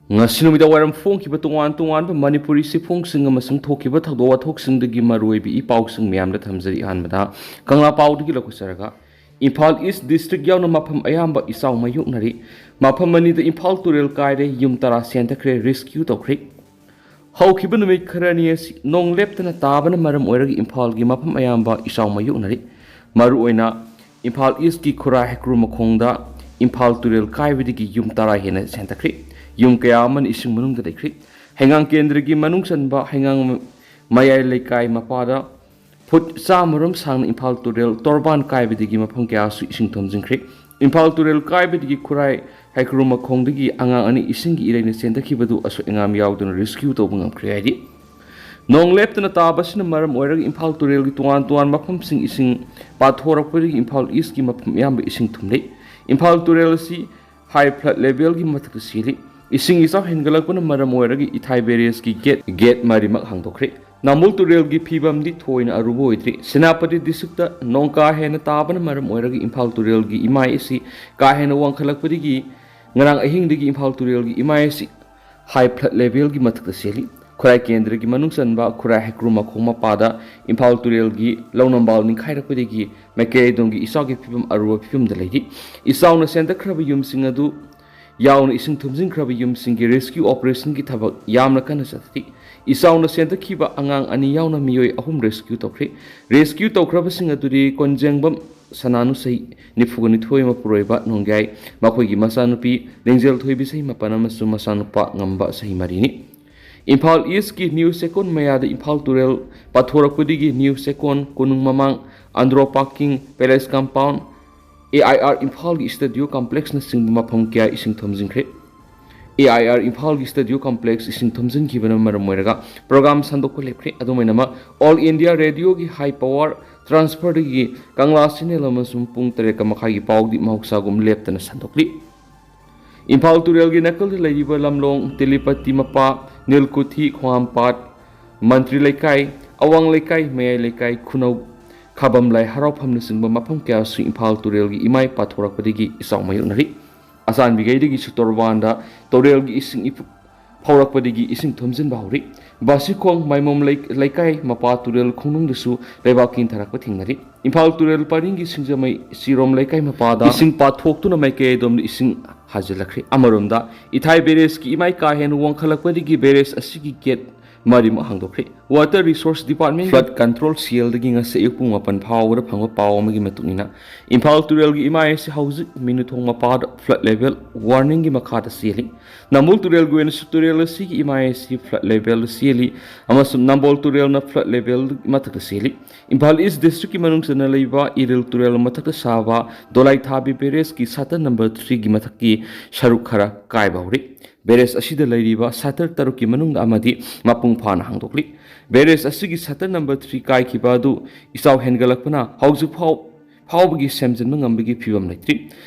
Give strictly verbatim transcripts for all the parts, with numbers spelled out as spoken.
ꯉꯁꯤ ꯅꯨꯃꯤꯗꯥꯡ ꯋꯥꯏꯔꯝ ꯐꯣꯡꯈꯤꯕ ꯇꯣꯉꯥꯟ ꯇꯣꯉꯥꯟꯕ ꯃꯅꯤꯄꯨꯔꯤ ꯆꯦꯐꯣꯡꯁꯤꯡ ꯑꯃꯁꯨꯡ ꯊꯣꯛꯈꯤꯕ ꯊꯧꯗꯣꯛ ꯋꯥꯊꯣꯛꯁꯤꯡꯗꯒꯤ ꯃꯔꯨꯑꯣꯏꯕ ꯏ ꯄꯥꯎꯁꯤꯡ ꯃꯌꯥꯝꯗ ꯊꯝꯖꯔꯤ꯫ ꯑꯍꯥꯟꯕꯗ ꯀꯪꯂꯥ ꯄꯥꯎꯗꯒꯤ ꯂꯧꯈꯠꯆꯔꯒ, ꯏꯝꯐꯥꯜ ꯏꯁ ꯗꯤꯁꯇ꯭ꯔꯤꯛ ꯌꯥꯎꯅ ꯃꯐꯝ ꯑꯌꯥꯝꯕ ꯏꯆꯥꯎ ꯃꯥꯌꯣꯛꯅꯔꯤ꯫ ꯃꯐꯝ ꯑꯅꯤꯗ ꯏꯝꯐꯥꯜ ꯇꯨꯔꯦꯜ ꯀꯥꯏꯔꯦ, ꯌꯨꯝ ꯇꯔꯥ ꯆꯦꯟꯊꯈ꯭ꯔꯦ, ꯔꯦꯁꯀ꯭ꯌꯨ ꯇꯧꯈ꯭ꯔꯦ꯫ ꯍꯧꯈꯤꯕ ꯅꯨꯃꯤꯠ ꯈꯔꯅꯤ ꯑꯁꯤ ꯅꯣꯡ ꯂꯦꯞꯇꯅ ꯇꯥꯕꯅ ꯃꯔꯝ ꯑꯣꯏꯔꯒ ꯏꯝꯐꯥꯜꯒꯤ ꯃꯐꯝ ꯑꯌꯥꯝꯕ ꯏꯆꯥꯎ ꯃꯥꯌꯣꯛꯅꯔꯤ꯫ ꯃꯔꯨꯑꯣꯏꯅ ꯏꯝꯐꯥꯜ ꯏꯁꯀꯤ ꯈꯨꯔꯥꯏ ꯍꯩꯀ꯭ꯔꯨ ꯃꯈꯣꯡꯗ ꯏꯝꯐꯥꯜ ꯇꯨꯔꯦꯜ ꯀꯥꯏꯕꯗꯒꯤ ꯌꯨꯝ ꯇꯔꯥ ꯍꯦꯟꯅ ꯆꯦꯟꯊꯈ꯭ꯔꯦ꯫ ꯌꯨꯝ ꯀꯌꯥ ꯑꯃꯅ ꯏꯁꯤꯡ ꯃꯅꯨꯡꯗ ꯂꯩꯈ꯭ꯔꯦ꯫ ꯍꯩꯉꯥꯡ ꯀꯦꯟꯗ꯭ꯔꯒꯤ ꯃꯅꯨꯡ ꯆꯟꯕ ꯍꯩꯉꯥꯡ ꯃꯌꯥꯏ ꯂꯩꯀꯥꯏ ꯃꯄꯥꯗ ꯐꯨꯠ ꯆꯥꯝꯃꯔꯣꯝ ꯁꯥꯡꯅ ꯏꯝꯐꯥꯜ ꯇꯨꯔꯦꯜ ꯇꯣꯔꯕꯥꯟ ꯀꯥꯏꯕꯗꯒꯤ ꯃꯐꯝ ꯀꯌꯥꯁꯨ ꯏꯁꯤꯡ ꯊꯨꯝꯖꯤꯟꯈ꯭ꯔꯦ꯫ ꯏꯝꯐꯥꯜ ꯇꯨꯔꯦꯜ ꯀꯥꯏꯕꯗꯒꯤ ꯈꯨꯔꯥꯏ ꯍꯩꯀ꯭ꯔꯨ ꯃꯈꯣꯡꯗꯒꯤ ꯑꯉꯥꯡ ꯑꯅꯤ ꯏꯁꯤꯡꯒꯤ ꯏꯔꯩꯅ ꯆꯦꯟꯊꯈꯤꯕꯗꯨ ꯑꯁꯣꯏ ꯑꯉꯥꯝ ꯌꯥꯎꯗꯅ ꯔꯦꯁꯀ꯭ꯌꯨ ꯇꯧꯕ ꯉꯝꯈ꯭ꯔꯦ ꯍꯥꯏꯔꯤ꯫ ꯅꯣꯡ ꯂꯦꯞꯇꯅ ꯇꯥꯕꯁꯤꯅ ꯃꯔꯝ ꯑꯣꯏꯔꯒ ꯏꯝꯐꯥꯜ ꯇꯨꯔꯦꯜꯒꯤ ꯇꯣꯉꯥꯟ ꯇꯣꯉꯥꯟꯕ ꯃꯐꯝꯁꯤꯡ ꯏꯁꯤꯡ ꯄꯥꯊꯣꯔꯛꯄꯗꯒꯤ ꯏꯝꯐꯥꯜ ꯏꯁꯀꯤ ꯃꯐꯝ ꯑꯌꯥꯝꯕ ꯏꯁꯤꯡ ꯊꯨꯝꯂꯦ꯫ ꯏꯝꯐꯥꯜ ꯇꯨꯔꯦꯜ ꯑꯁꯤ ꯍꯥꯏ ꯐ꯭ꯂꯠ ꯂꯦꯚꯦꯜꯒꯤ ꯃꯊꯛꯇ ꯆꯦꯜꯂꯤ꯫ ꯏꯁꯤꯡ ꯏꯆꯥꯎ ꯍꯦꯟꯒꯠꯂꯛꯄꯅ ꯃꯔꯝ ꯑꯣꯏꯔꯒ ꯏꯊꯥꯏ ꯕꯦꯔꯦꯖꯀꯤ ꯒꯦꯠ, ꯒꯦꯠ ꯃꯔꯤꯃꯛ ꯍꯥꯡꯗꯣꯛꯈ꯭ꯔꯦ꯫ ꯅꯝꯕꯨꯜ ꯇꯨꯔꯦꯜꯒꯤ ꯐꯤꯕꯝꯗꯤ ꯊꯣꯏꯅ ꯑꯔꯨꯕ ꯑꯣꯏꯗ꯭ꯔꯤ꯫ ꯁꯦꯅꯥꯄꯇꯤ ꯗꯤꯁꯇ꯭ꯔꯤꯛꯇ ꯅꯣꯡ ꯀꯥ ꯍꯦꯟꯅ ꯇꯥꯕꯅ ꯃꯔꯝ ꯑꯣꯏꯔꯒ ꯏꯝꯐꯥꯜ ꯇꯨꯔꯦꯜꯒꯤ ꯏꯃꯥꯏ ꯑꯁꯤ ꯀꯥ ꯍꯦꯟꯅ ꯋꯥꯡꯈꯠꯂꯛꯄꯗꯒꯤ ꯉꯔꯥꯡ ꯑꯍꯤꯡꯗꯒꯤ ꯏꯝꯐꯥꯜ ꯇꯨꯔꯦꯜꯒꯤ ꯏꯃꯥꯏ ꯑꯁꯤ ꯍꯥꯏ ꯐ꯭ꯂꯠ ꯂꯦꯚꯦꯜꯒꯤ ꯃꯊꯛꯇ ꯆꯦꯜꯂꯤ꯫ ꯈꯨꯔꯥꯏ ꯀꯦꯟꯗ꯭ꯔꯒꯤ ꯃꯅꯨꯡ ꯆꯟꯕ ꯈꯨꯔꯥꯏ ꯍꯩꯀ꯭ꯔꯨ ꯃꯈꯣꯡ ꯃꯄꯥꯗ ꯏꯝꯐꯥꯜ ꯇꯨꯔꯦꯜꯒꯤ ꯂꯧꯅꯝꯕꯥꯜ ꯅꯤꯡꯈꯥꯏꯔꯛꯄꯗꯒꯤ ꯃꯥꯏꯀꯩ ꯑꯗꯣꯝꯒꯤ ꯏꯆꯥꯎꯒꯤ ꯐꯤꯕꯝ ꯑꯔꯨꯕ ꯐꯤꯕꯝꯗ ꯂꯩꯔꯤ꯫ ꯏꯆꯥꯎꯅ ꯆꯦꯟꯊꯈ꯭ꯔꯕ ꯌꯨꯝꯁꯤꯡ ꯑꯗꯨ ꯌꯥꯎꯅ ꯏꯁꯤꯡ ꯊꯨꯝꯖꯤꯟꯈ꯭ꯔꯕ ꯌꯨꯝꯁꯤꯡꯒꯤ ꯔꯦꯁꯀ꯭ꯌꯨ ꯑꯣꯄꯔꯦꯁꯟꯒꯤ ꯊꯕꯛ ꯌꯥꯝꯅ ꯀꯟꯅ ꯆꯠꯊꯔꯤ꯫ ꯏꯆꯥꯎꯅ ꯆꯦꯟꯊꯈꯤꯕ ꯑꯉꯥꯡ ꯑꯅꯤ ꯌꯥꯎꯅ ꯃꯤꯑꯣꯏ ꯑꯍꯨꯝ ꯔꯦꯁꯀ꯭ꯌꯨ ꯇꯧꯈ꯭ꯔꯦ꯫ ꯔꯦꯁꯀ꯭ꯌꯨ ꯇꯧꯈ꯭ꯔꯕꯁꯤꯡ ꯑꯗꯨꯗꯤ ꯀꯣꯟꯖꯦꯡꯕꯝ ꯁꯅꯥꯅꯨ, ꯆꯍꯤ ꯅꯤꯐꯨꯒ ꯅꯤꯊꯣꯏ ꯃꯄꯨꯔꯣꯏꯕ ꯅꯣꯡꯌꯥꯏ, ꯃꯈꯣꯏꯒꯤ ꯃꯆꯥꯅꯨꯄꯤ ꯂꯤꯡꯖꯦꯜ ꯊꯣꯏꯕꯤ, ꯆꯍꯤ ꯃꯥꯄꯟ, ꯑꯃꯁꯨꯡ ꯃꯆꯥꯅꯨꯄꯥ ꯉꯝꯕ, ꯆꯍꯤ ꯃꯔꯤꯅꯤ꯫ ꯏꯝꯐꯥꯜ ꯏꯁꯀꯤ ꯅ꯭ꯌꯨ ꯆꯦꯛꯀꯣꯟ ꯃꯌꯥꯗ ꯏꯝꯐꯥꯜ ꯇꯨꯔꯦꯜ ꯄꯥꯊꯣꯔꯛꯄꯗꯒꯤ ꯅ꯭ꯌꯨ ꯆꯦꯛꯀꯣꯟ, ꯀꯣꯅꯨꯡ ꯃꯃꯥꯡ, Andro parking, palace compound, A I R ꯏꯝꯐꯥꯜꯒꯤ ꯁ꯭ꯇꯨꯗꯤꯑꯣ ꯀꯝꯄ꯭ꯂꯦꯛꯁꯅꯆꯤꯡꯕ ꯃꯐꯝ ꯀꯌꯥ ꯏꯁꯤꯡ ꯊꯨꯝꯖꯤꯟꯈ꯭ꯔꯦ꯫ ꯑꯦ ꯑꯥꯏ ꯑꯥꯔ ꯏꯝꯐꯥꯜꯒꯤ ꯁ꯭ꯇꯨꯗꯤꯑꯣ ꯀꯝꯄ꯭ꯂꯦꯛꯁ ꯏꯁꯤꯡ ꯊꯨꯝꯖꯤꯟꯈꯤꯕꯅ ꯃꯔꯝ ꯑꯣꯏꯔꯒ ꯄ꯭ꯔꯣꯒ꯭ꯔꯥꯝ ꯁꯟꯗꯣꯛꯄ ꯂꯦꯞꯈ꯭ꯔꯦ꯫ ꯑꯗꯨꯝ ꯑꯣꯏꯅꯃꯛ, ꯑꯣꯜ ꯏꯟꯗꯤꯌꯥ ꯔꯦꯗꯤꯑꯣꯒꯤ ꯍꯥꯏ ꯄꯋꯥꯔ ꯇ꯭ꯔꯥꯟꯁꯐꯔꯗꯒꯤ ꯀꯪꯂꯥ ꯆꯦꯅꯦꯜ ꯑꯃꯁꯨꯡ ꯄꯨꯡ ꯇꯔꯦꯠꯀ ꯃꯈꯥꯏꯒꯤ ꯄꯥꯎꯗꯤ ꯃꯍꯧꯁꯥꯒꯨꯝ ꯂꯦꯞꯇꯅ ꯁꯟꯗꯣꯛꯂꯤ꯫ ꯏꯝꯐꯥꯜ ꯇꯨꯔꯦꯜꯒꯤ ꯅꯥꯀꯜꯗ ꯂꯩꯔꯤꯕ ꯂꯝꯂꯣꯡ, ꯇꯦꯂꯤꯄꯇꯤ ꯃꯄꯥ, ꯅꯤꯜꯀꯨꯊꯤ, ꯈ꯭ꯋꯥꯝꯄꯥꯠ, ꯃꯟꯇ꯭ꯔꯤ ꯂꯩꯀꯥꯏ, ꯑꯋꯥꯡ ꯂꯩꯀꯥꯏ, ꯃꯌꯥꯏ ꯂꯩꯀꯥꯏ, ꯈꯨꯅꯧ, ꯈꯥꯕꯝ ꯂꯥꯏ ꯍꯔꯥꯎꯐꯝꯅꯆꯤꯡꯕ ꯃꯐꯝ ꯀꯌꯥꯁꯨ ꯏꯝꯐꯥꯜ ꯇꯨꯔꯦꯜꯒꯤ ꯏꯃꯥꯏ ꯄꯥꯊꯣꯔꯛꯄꯗꯒꯤ ꯏꯆꯥꯎ ꯃꯥꯌꯣꯛꯅꯔꯤ꯫ ꯑꯆꯥꯟꯕꯤꯒꯩꯗꯒꯤ ꯁꯨꯇꯣꯔꯕꯥꯟꯗ ꯇꯨꯔꯦꯜꯒꯤ ꯏꯁꯤꯡ ꯏꯐꯨ-, ꯐꯥꯎꯔꯛꯄꯗꯒꯤ ꯏꯁꯤꯡ ꯊꯨꯝꯖꯤꯟꯕ ꯍꯧꯔꯤ꯫ ꯕꯥꯁꯤꯈꯣꯡ ꯃꯥꯏꯃꯣꯝ ꯂꯩ-, ꯂꯩꯀꯥꯏ ꯃꯄꯥ ꯇꯨꯔꯦꯜ ꯈꯣꯡꯅꯨꯡꯗꯁꯨ ꯂꯩꯕꯥꯛ ꯀꯤꯟꯊꯔꯛꯄ ꯊꯦꯡꯅꯔꯤ꯫ ꯏꯝꯐꯥꯜ ꯇꯨꯔꯦꯜ ꯄꯔꯤꯡꯒꯤ ꯁꯤꯡꯖꯃꯩ ꯆꯤꯔꯣꯝ ꯂꯩꯀꯥꯏ ꯃꯄꯥꯗ ꯏꯁꯤꯡ ꯄꯥꯊꯣꯛꯇꯨꯅ ꯃꯥꯏꯀꯩ ꯑꯗꯣꯝꯗ ꯏꯁꯤꯡ ꯍꯥꯖꯤꯜꯂꯛꯈ꯭ꯔꯦ꯫ ꯑꯃꯔꯣꯝꯗ, ꯏꯊꯥꯏ ꯕꯦꯔꯦꯖꯀꯤ ꯏꯃꯥꯏ ꯀꯥ ꯍꯦꯟꯅ ꯋꯥꯡꯈꯠꯂꯛꯄꯗꯒꯤ ꯕꯦꯔꯦꯖ ꯑꯁꯤꯒꯤ ꯒꯦꯠ ꯃꯔꯤꯃꯛ ꯍꯥꯡꯗꯣꯛꯈ꯭ꯔꯦ꯫ Water Resource Department Flood Control Cellꯗꯒꯤ ꯉꯁꯤ ꯑꯌꯨꯛ ꯄꯨꯡ ꯃꯥꯄꯟ ꯐꯥꯎꯕꯗ ꯐꯪꯕ ꯄꯥꯎ ꯑꯃꯒꯤ ꯃꯇꯨꯡ ꯏꯟꯅ, ꯏꯝꯐꯥꯜ ꯇꯨꯔꯦꯜꯒꯤ ꯏꯃꯥꯏ ꯑꯁꯤ ꯍꯧꯖꯤꯛ ꯃꯤꯅꯨꯊꯣꯡ ꯃꯄꯥꯗ flood level warningꯒꯤ ꯃꯈꯥꯗ ꯆꯦꯜꯂꯤ꯫ ꯅꯝꯕꯨꯜ ꯇꯨꯔꯦꯜꯒꯤ ꯑꯣꯏꯅꯁꯨ ꯇꯨꯔꯦꯜ ꯑꯁꯤꯒꯤ ꯏꯃꯥꯏ ꯑꯁꯤ flood levelꯗ ꯆꯦꯜꯂꯤ ꯑꯃꯁꯨꯡ ꯅꯝꯕꯣꯜ ꯇꯨꯔꯦꯜꯅ flood level ꯃꯊꯛꯇ ꯆꯦꯜꯂꯤ꯫ ꯏꯝꯐꯥꯜ East Districtꯀꯤ ꯃꯅꯨꯡ ꯆꯟꯅ ꯂꯩꯕ ꯏꯔꯤꯜ ꯇꯨꯔꯦꯜ ꯃꯊꯛꯇ ꯁꯥꯕ ꯗꯣꯂꯥꯏꯊꯥꯕꯤ Barrageꯀꯤ shutter number threeꯒꯤ ꯃꯊꯛꯀꯤ ꯁꯔꯨꯛ ꯈꯔ ꯀꯥꯏꯕ ꯍꯧꯔꯤ꯫ Barrage ꯑꯁꯤꯗ ꯂꯩꯔꯤꯕ shutter ꯇꯔꯨꯛꯀꯤ ꯃꯅꯨꯡꯗ ꯑꯃꯗꯤ ꯃꯄꯨꯡ ꯐꯥꯅ ꯍꯥꯡꯗꯣꯛꯂꯤ꯫ Barrage ꯑꯁꯤꯒꯤ shutter number three ꯀꯥꯏꯈꯤꯕ ꯑꯗꯨ ꯏꯆꯥꯎ ꯍꯦꯟꯒꯠꯂꯛꯄꯅ ꯍꯧꯖꯤꯛ ꯐꯥꯎ ꯐꯥꯎꯕꯒꯤ ꯁꯦꯝꯖꯤꯟꯕ ꯉꯝꯕꯒꯤ ꯐꯤꯕꯝ ꯂꯩꯇ꯭ꯔꯤ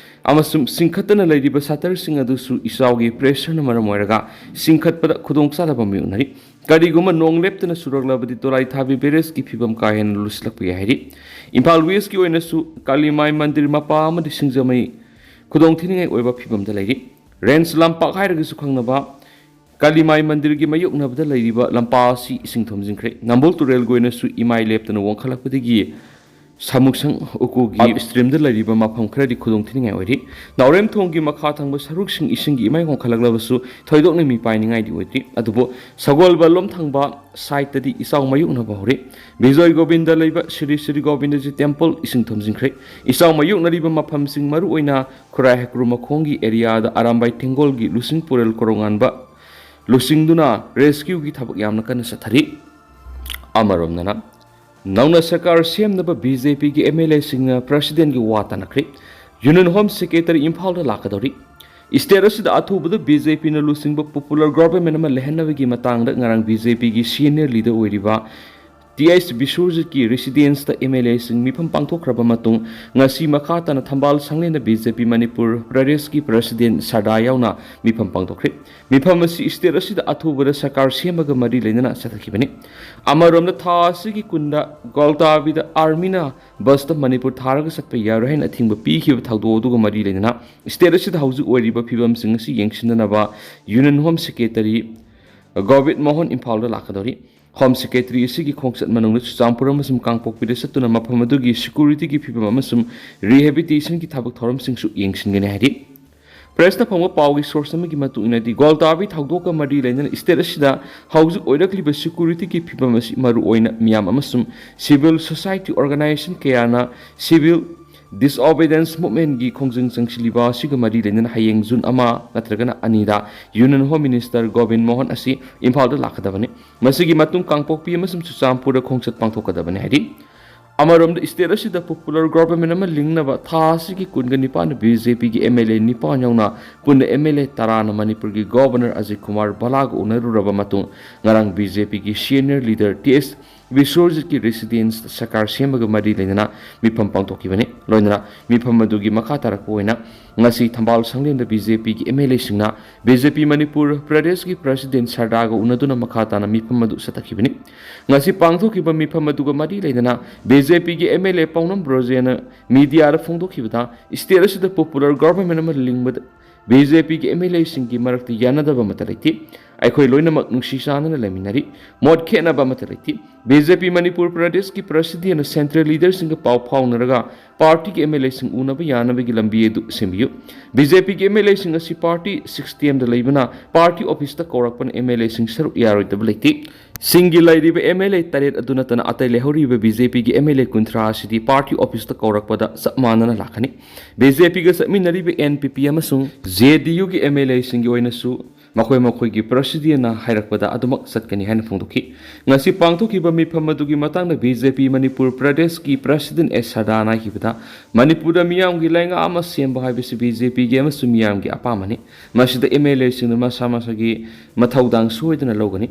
ꯑꯃꯁꯨꯡ ꯆꯤꯡꯈꯠꯇꯅ ꯂꯩꯔꯤꯕ shutterꯁꯤꯡ ꯑꯗꯨꯁꯨ ꯏꯆꯥꯎꯒꯤ pressureꯅ ꯃꯔꯝ ꯑꯣꯏꯔꯒ ꯆꯤꯡꯈꯠꯄꯗ ꯈꯨꯗꯣꯡꯆꯥꯗꯕ ꯃꯥꯌꯣꯛꯅꯔꯤ꯫ ꯀꯔꯤꯒꯨꯝꯕ ꯅꯣꯡ ꯂꯦꯞꯇꯅ ꯆꯨꯔꯛꯂꯕꯗꯤ ꯗꯣꯂꯥꯏꯊꯥꯕꯤ Barrageꯀꯤ ꯐꯤꯕꯝ ꯀꯥ ꯍꯦꯟꯅ ꯂꯨꯁꯤꯜꯂꯛꯄ ꯌꯥꯏ ꯍꯥꯏꯔꯤ꯫ ꯏꯝꯐꯥꯜ Westꯀꯤ ꯑꯣꯏꯅꯁꯨ ꯀꯥꯂꯤꯃꯥꯏ ꯃꯟꯗꯤꯔ ꯃꯄꯥ ꯑꯃꯗꯤ ꯁꯤꯡꯖꯃꯩ ꯈꯨꯗꯣꯡꯊꯤꯅꯤꯡꯉꯥꯏ ꯑꯣꯏꯕ ꯐꯤꯕꯝꯗ ꯂꯩꯔꯤ꯫ Range ꯂꯝꯄꯥꯛ ꯍꯥꯏꯔꯒꯁꯨ ꯈꯪꯅꯕ ꯀꯥꯂꯤꯃꯥꯏ ꯃꯟꯗꯤꯔꯒꯤ ꯃꯥꯌꯣꯛꯅꯕꯗ ꯂꯩꯔꯤꯕ ꯂꯝꯄꯥꯛ ꯑꯁꯤ ꯏꯁꯤꯡ ꯊꯨꯝꯖꯤꯟꯈ꯭ꯔꯦ꯫ ꯅꯝꯕꯣꯜ ꯇꯨꯔꯦꯜꯒꯤ ꯑꯣꯏꯅꯁꯨ ꯏꯃꯥꯏ ꯂꯦꯞꯇꯅ ꯋꯥꯡꯈꯠꯂꯛꯄꯗꯒꯤ ꯁꯥꯃꯨꯁꯪ ꯎꯀꯨꯒꯤ upstreamꯗ ꯂꯩꯔꯤꯕ ꯃꯐꯝ ꯈꯔꯗꯤ ꯈꯨꯗꯣꯡꯊꯤꯅꯤꯡꯉꯥꯏ ꯑꯣꯏꯔꯤ꯫ ꯅꯥꯎꯔꯦꯝ ꯊꯣꯡꯒꯤ ꯃꯈꯥ ꯊꯪꯕ ꯁꯔꯨꯛꯁꯤꯡ ꯏꯁꯤꯡꯒꯤ ꯏꯃꯥꯏ ꯋꯥꯡꯈꯠꯂꯛꯂꯕꯁꯨ ꯊꯣꯏꯗꯣꯛꯅ ꯃꯤꯄꯥꯏꯅꯤꯡꯉꯥꯏꯗꯤ ꯑꯣꯏꯗ꯭ꯔꯤ꯫ ꯑꯗꯨꯕꯨ ꯁꯒꯣꯜꯕꯟꯂꯣꯝ ꯊꯪꯕ sideꯇꯗꯤ ꯏꯆꯥꯎ ꯃꯥꯌꯣꯛꯅꯕ ꯍꯧꯔꯦ꯫ ꯕꯤꯖꯣꯏ ꯒꯣꯕꯤꯟꯗ ꯂꯩꯕ ꯁ꯭ꯔꯤ ꯁ꯭ꯔꯤ ꯒꯣꯕꯤꯟꯗꯖꯤ temple ꯏꯁꯤꯡ ꯊꯨꯝꯖꯤꯟꯈ꯭ꯔꯦ꯫ ꯏꯆꯥꯎ ꯃꯥꯌꯣꯛꯅꯔꯤꯕ ꯃꯐꯝꯁꯤꯡ ꯃꯔꯨꯑꯣꯏꯅ ꯈꯨꯔꯥꯏ ꯍꯩꯀ꯭ꯔꯨ ꯃꯈꯣꯡꯒꯤ areaꯗ ꯑꯔꯥꯝꯕꯥꯏ ꯊꯦꯡꯒꯣꯜꯒꯤ ꯂꯨꯆꯤꯡ ꯄꯨꯔꯦꯜ ꯀꯣꯔꯣꯉꯥꯟꯕ ꯂꯨꯆꯤꯡꯗꯨꯅ rescueꯒꯤ ꯊꯕꯛ ꯌꯥꯝꯅ ꯀꯟꯅ ꯆꯠꯊꯔꯤ꯫ ꯑꯃꯔꯣꯝꯗꯅ, ꯅꯧꯅ ꯁꯔꯀꯥꯔ ꯁꯦꯝꯅꯕ BJPꯒꯤ MLAꯁꯤꯡꯅ Presidentꯀꯤ ꯋꯥ ꯇꯥꯅꯈ꯭ꯔꯦ꯫ Union Home Secretary ꯏꯝꯐꯥꯜꯗ ꯂꯥꯛꯀꯗꯧꯔꯤ꯫ State ꯑꯁꯤꯗ ꯑꯊꯨꯕꯗ BJPꯅ ꯂꯨꯆꯤꯡꯕ popular government ꯑꯃ ꯂꯩꯍꯟꯅꯕꯒꯤ ꯃꯇꯥꯡꯗ ꯉꯔꯥꯡ BJPꯒꯤ senior leader ꯑꯣꯏꯔꯤꯕ ꯇꯤ ꯑꯩꯆ ꯕꯤꯁ꯭ꯋꯔꯖꯤꯠꯀꯤ residence ꯇ M L A ꯁꯤꯡ ꯃꯤꯐꯝ ꯄꯥꯡꯊꯣꯛꯈ꯭ꯔꯕ ꯃꯇꯨꯡ, ꯉꯁꯤ ꯃꯈꯥ ꯇꯥꯅ ꯊꯝꯕꯥꯜ ꯁꯪꯂꯦꯟꯗ B J P ꯃꯅꯤꯄꯨꯔ ꯄ꯭ꯔꯗꯦꯁꯀꯤ president ꯁꯔꯗꯥ ꯌꯥꯎꯅ ꯃꯤꯐꯝ ꯄꯥꯡꯊꯣꯛꯈ꯭ꯔꯦ꯫ ꯃꯤꯐꯝ ꯑꯁꯤ state ꯑꯁꯤꯗ ꯑꯊꯨꯕꯗ ꯁꯔꯀꯥꯔ ꯁꯦꯝꯕꯒ ꯃꯔꯤ ꯂꯩꯅꯅ ꯆꯠꯊꯈꯤꯕꯅꯤ꯫ ꯑꯃꯔꯣꯝꯗ, ꯊꯥ ꯑꯁꯤꯒꯤ ꯀꯨꯟꯗ ꯒ꯭ꯋꯥꯜꯇꯥꯕꯤꯗ army ꯅ bus ꯇ ꯃꯅꯤꯄꯨꯔ ꯊꯥꯔꯒ ꯆꯠꯄ ꯌꯥꯔꯣꯏ ꯍꯥꯏꯅ ꯑꯊꯤꯡꯕ ꯄꯤꯈꯤꯕ ꯊꯧꯗꯣꯛ ꯑꯗꯨꯒ ꯃꯔꯤ ꯂꯩꯅꯅ state ꯑꯁꯤꯗ ꯍꯧꯖꯤꯛ ꯑꯣꯏꯔꯤꯕ ꯐꯤꯕꯝꯁꯤꯡ ꯑꯁꯤ ꯌꯦꯡꯁꯤꯟꯅꯅꯕ Union Home Secretary Gobin Mohan ꯏꯝꯐꯥꯜꯗ ꯂꯥꯛꯀꯗꯧꯔꯤ꯫ Home Secretary ꯑꯁꯤꯒꯤ ꯈꯣꯡꯆꯠ ꯃꯅꯨꯡꯗ ꯆꯨꯔꯆꯥꯟꯄꯨꯔ ꯑꯃꯁꯨꯡ ꯀꯥꯡꯄꯣꯛꯄꯤꯗ ꯆꯠꯇꯨꯅ ꯃꯐꯝ ꯑꯗꯨꯒꯤ security ꯒꯤ ꯐꯤꯕꯝ ꯑꯃꯁꯨꯡ rehabilitation ꯒꯤ ꯊꯕꯛ ꯊꯧꯔꯝꯁꯤꯡꯁꯨ ꯌꯦꯡꯁꯤꯟꯒꯅꯤ ꯍꯥꯏꯔꯤ꯫ Press ꯇ ꯐꯪꯕ ꯄꯥꯎꯒꯤ source ꯑꯃꯒꯤ ꯃꯇꯨꯡ ꯏꯟꯅꯗꯤ, ꯒ꯭ꯋꯥꯜꯇꯥꯕꯤ ꯊꯧꯗꯣꯛꯀ ꯃꯔꯤ ꯂꯩꯅꯅ state ꯑꯁꯤꯗ ꯍꯧꯖꯤꯛ ꯑꯣꯏꯔꯛꯂꯤꯕ security ꯒꯤ ꯐꯤꯕꯝ ꯑꯁꯤ ꯃꯔꯨꯑꯣꯏꯅ ꯃꯤꯌꯥꯝ ꯑꯃꯁꯨꯡ civil society organization ꯀꯌꯥꯅ civil disobedience movement ꯀꯤ ꯈꯣꯡꯖꯪ ꯆꯪꯁꯤꯜꯂꯤꯕ ꯑꯁꯤꯒ ꯃꯔꯤ ꯂꯩꯅꯅ ꯍꯌꯦꯡ June ꯑꯃ ꯅꯠꯇ꯭ꯔꯒꯅ ꯑꯅꯤꯗ Union Home Minister Gobin Mohan ꯑꯁꯤ ꯏꯝꯐꯥꯜꯗ ꯂꯥꯛꯀꯗꯕꯅꯤ꯫ ꯃꯁꯤꯒꯤ ꯃꯇꯨꯡ ꯀꯥꯡꯄꯣꯛꯄꯤ ꯑꯃꯁꯨꯡ ꯆꯨꯔꯆꯥꯟꯄꯨꯔꯗ ꯈꯣꯡꯆꯠ ꯄꯥꯡꯊꯣꯛꯀꯗꯕꯅꯤ ꯍꯥꯏꯔꯤ꯫ ꯑꯃꯔꯣꯝꯗ, state ꯑꯁꯤꯗ popular government ꯑꯃ ꯂꯤꯡꯅꯕ ꯊꯥ ꯑꯁꯤꯒꯤ ꯀꯨꯟꯒ ꯅꯤꯄꯥꯟꯗ B J P ꯒꯤ M L A ꯅꯤꯄꯥꯟ ꯌꯥꯎꯅ ꯄꯨꯟꯅ M L A ꯇꯔꯥꯅ ꯃꯅꯤꯄꯨꯔꯒꯤ Governor ꯑꯖꯤꯠ ꯀꯨꯃꯥꯔ ꯚꯜꯂꯥꯒ ꯎꯅꯔꯨꯔꯕ ꯃꯇꯨꯡ, ꯉꯔꯥꯡ B J P ꯒꯤ senior leader ꯇꯤ ꯑꯦꯁ ꯕꯤꯁ꯭ꯋꯔꯖꯤꯠꯀꯤ residence ꯇ ꯁꯔꯀꯥꯔ ꯁꯦꯝꯕꯒ ꯃꯔꯤ ꯂꯩꯅꯅ ꯃꯤꯐꯝ ꯄꯥꯡꯊꯣꯛꯈꯤꯕꯅꯤ꯫ ꯂꯣꯏꯅꯅ ꯃꯤꯐꯝ ꯑꯗꯨꯒꯤ ꯃꯈꯥ ꯇꯥꯔꯛꯄ ꯑꯣꯏꯅ ꯉꯁꯤ ꯊꯝꯕꯥꯜ ꯁꯪꯂꯦꯟꯗ B J P ꯒꯤ M L A ꯁꯤꯡꯅ B J P ꯃꯅꯤꯄꯨꯔ ꯄ꯭ꯔꯗꯦꯁꯀꯤ president ꯁꯔꯗꯥꯒ ꯎꯅꯗꯨꯅ ꯃꯈꯥ ꯇꯥꯅ ꯃꯤꯐꯝ ꯑꯗꯨ ꯆꯠꯊꯈꯤꯕꯅꯤ꯫ ꯉꯁꯤ ꯄꯥꯡꯊꯣꯛꯈꯤꯕ ꯃꯤꯐꯝ ꯑꯗꯨꯒ ꯃꯔꯤ ꯂꯩꯅꯅ B J P ꯒꯤ M L A ꯄꯥꯎꯅꯝ ꯕ꯭ꯔꯣꯖꯦꯅ media the ꯐꯣꯡꯗꯣꯛꯈꯤꯕꯗ, state ꯑꯁꯤꯗ popular government ꯑꯃ ꯂꯤꯡꯕꯗ B J P ꯒꯤ M L A ꯁꯤꯡꯒꯤ ꯃꯔꯛꯇ ꯌꯥꯅꯗꯕ ꯑꯃꯠꯇ ꯂꯩꯇꯦ꯫ ꯑꯩꯈꯣꯏ ꯂꯣꯏꯅꯃꯛ ꯅꯨꯡꯁꯤ ꯆꯥꯟꯅꯅ ꯂꯩꯃꯤꯟꯅꯔꯤ꯫ ꯃꯣꯠ ꯈꯦꯠꯅꯕ ꯑꯃꯠꯇ ꯂꯩꯇꯦ꯫ B J P ꯃꯅꯤꯄꯨꯔ ꯄ꯭ꯔꯗꯦꯁꯀꯤ president ꯅ central leader ꯁꯤꯡꯒ ꯄꯥꯎ ꯐꯥꯎꯅꯔꯒ party ꯒꯤ M L A ꯁꯤꯡ ꯎꯅꯕ ꯌꯥꯅꯕꯒꯤ ꯂꯝꯕꯤ ꯑꯗꯨ ꯁꯦꯝꯕꯤꯌꯨ꯫ B J P ꯒꯤ M L A ꯁꯤꯡ ꯑꯁꯤ party system ꯗ ꯂꯩꯕꯅ party office ꯇ ꯀꯧꯔꯛꯄꯅ M L A ꯁꯤꯡ ꯁꯔꯨꯛ ꯌꯥꯔꯣꯏꯗꯕ ꯂꯩꯇꯦ꯫ ꯁꯤꯡꯒꯤ ꯂꯩꯔꯤꯕ M L A ꯇꯔꯦꯠ ꯑꯗꯨ ꯅꯠꯇꯅ ꯑꯇꯩ ꯂꯩꯍꯧꯔꯤꯕ B J P ꯒꯤ M L A ꯀꯨꯟꯊ꯭ꯔꯥ ꯑꯁꯤꯗꯤ party office ꯇ ꯀꯧꯔꯛꯄꯗ ꯆꯞ ꯃꯥꯟꯅꯅ ꯂꯥꯛꯀꯅꯤ꯫ B J P ꯒ ꯆꯠꯃꯤꯟꯅꯔꯤꯕ N P P ꯑꯃꯁꯨꯡ J D U ꯒꯤ M L A ꯁꯤꯡꯒꯤ ꯑꯣꯏꯅꯁꯨ ꯃꯈꯣꯏ ꯃꯈꯣꯏꯒꯤ president ꯅ ꯍꯥꯏꯔꯛꯄꯗ ꯑꯗꯨꯃꯛ ꯆꯠꯀꯅꯤ ꯍꯥꯏꯅ ꯐꯣꯡꯗꯣꯛꯈꯤ꯫ ꯉꯁꯤ ꯄꯥꯡꯊꯣꯛꯈꯤꯕ ꯃꯤꯐꯝ ꯑꯗꯨꯒꯤ ꯃꯇꯥꯡꯗ B J P ꯃꯅꯤꯄꯨꯔ ꯄ꯭ꯔꯗꯦꯁꯀꯤ president ꯑꯦꯁ ꯁꯔꯗꯥꯅ ꯍꯥꯏꯈꯤꯕꯗ, ꯃꯅꯤꯄꯨꯔꯗ ꯃꯤꯌꯥꯝꯒꯤ ꯂꯩꯉꯥꯛ ꯑꯃ ꯁꯦꯝꯕ ꯍꯥꯏꯕꯁꯤ B J P ꯒꯤ ꯑꯃꯁꯨꯡ ꯃꯤꯌꯥꯝꯒꯤ ꯑꯄꯥꯝꯕꯅꯤ꯫ ꯃꯁꯤꯗ M L A ꯁꯤꯡꯅ ꯃꯁꯥ ꯃꯁꯥꯒꯤ ꯃꯊꯧꯗꯥꯡ ꯁꯣꯏꯗꯅ ꯂꯧꯒꯅꯤ꯫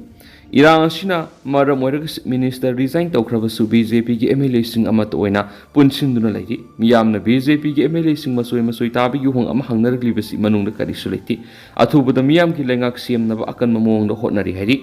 ꯏꯔꯥꯡ ꯑꯁꯤꯅ ꯃꯔꯝ ꯑꯣꯏꯔꯒ Chief Minister resign ꯇꯧꯈ꯭ꯔꯕꯁꯨ BJPꯒꯤ MLAꯁꯤꯡ ꯑꯃꯠꯇ ꯑꯣꯏꯅ ꯄꯨꯟꯁꯤꯟꯗꯨꯅ ꯂꯩꯔꯤ꯫ ꯃꯤꯌꯥꯝꯅ BJPꯒꯤ MLAꯁꯤꯡ ꯃꯆꯣꯏ ꯃꯆꯣꯏ ꯇꯥꯕꯒꯤ ꯋꯥꯍꯪ ꯑꯃ ꯍꯪꯅꯔꯛꯂꯤꯕꯁꯤ ꯃꯅꯨꯡꯗ ꯀꯔꯤꯁꯨ ꯂꯩꯇꯦ꯫ ꯑꯊꯨꯕꯗ ꯃꯤꯌꯥꯝꯒꯤ ꯂꯩꯉꯥꯛ ꯁꯦꯝꯅꯕ ꯑꯀꯟꯕ ꯃꯑꯣꯡꯗ ꯍꯣꯠꯅꯔꯤ ꯍꯥꯏꯔꯤ꯫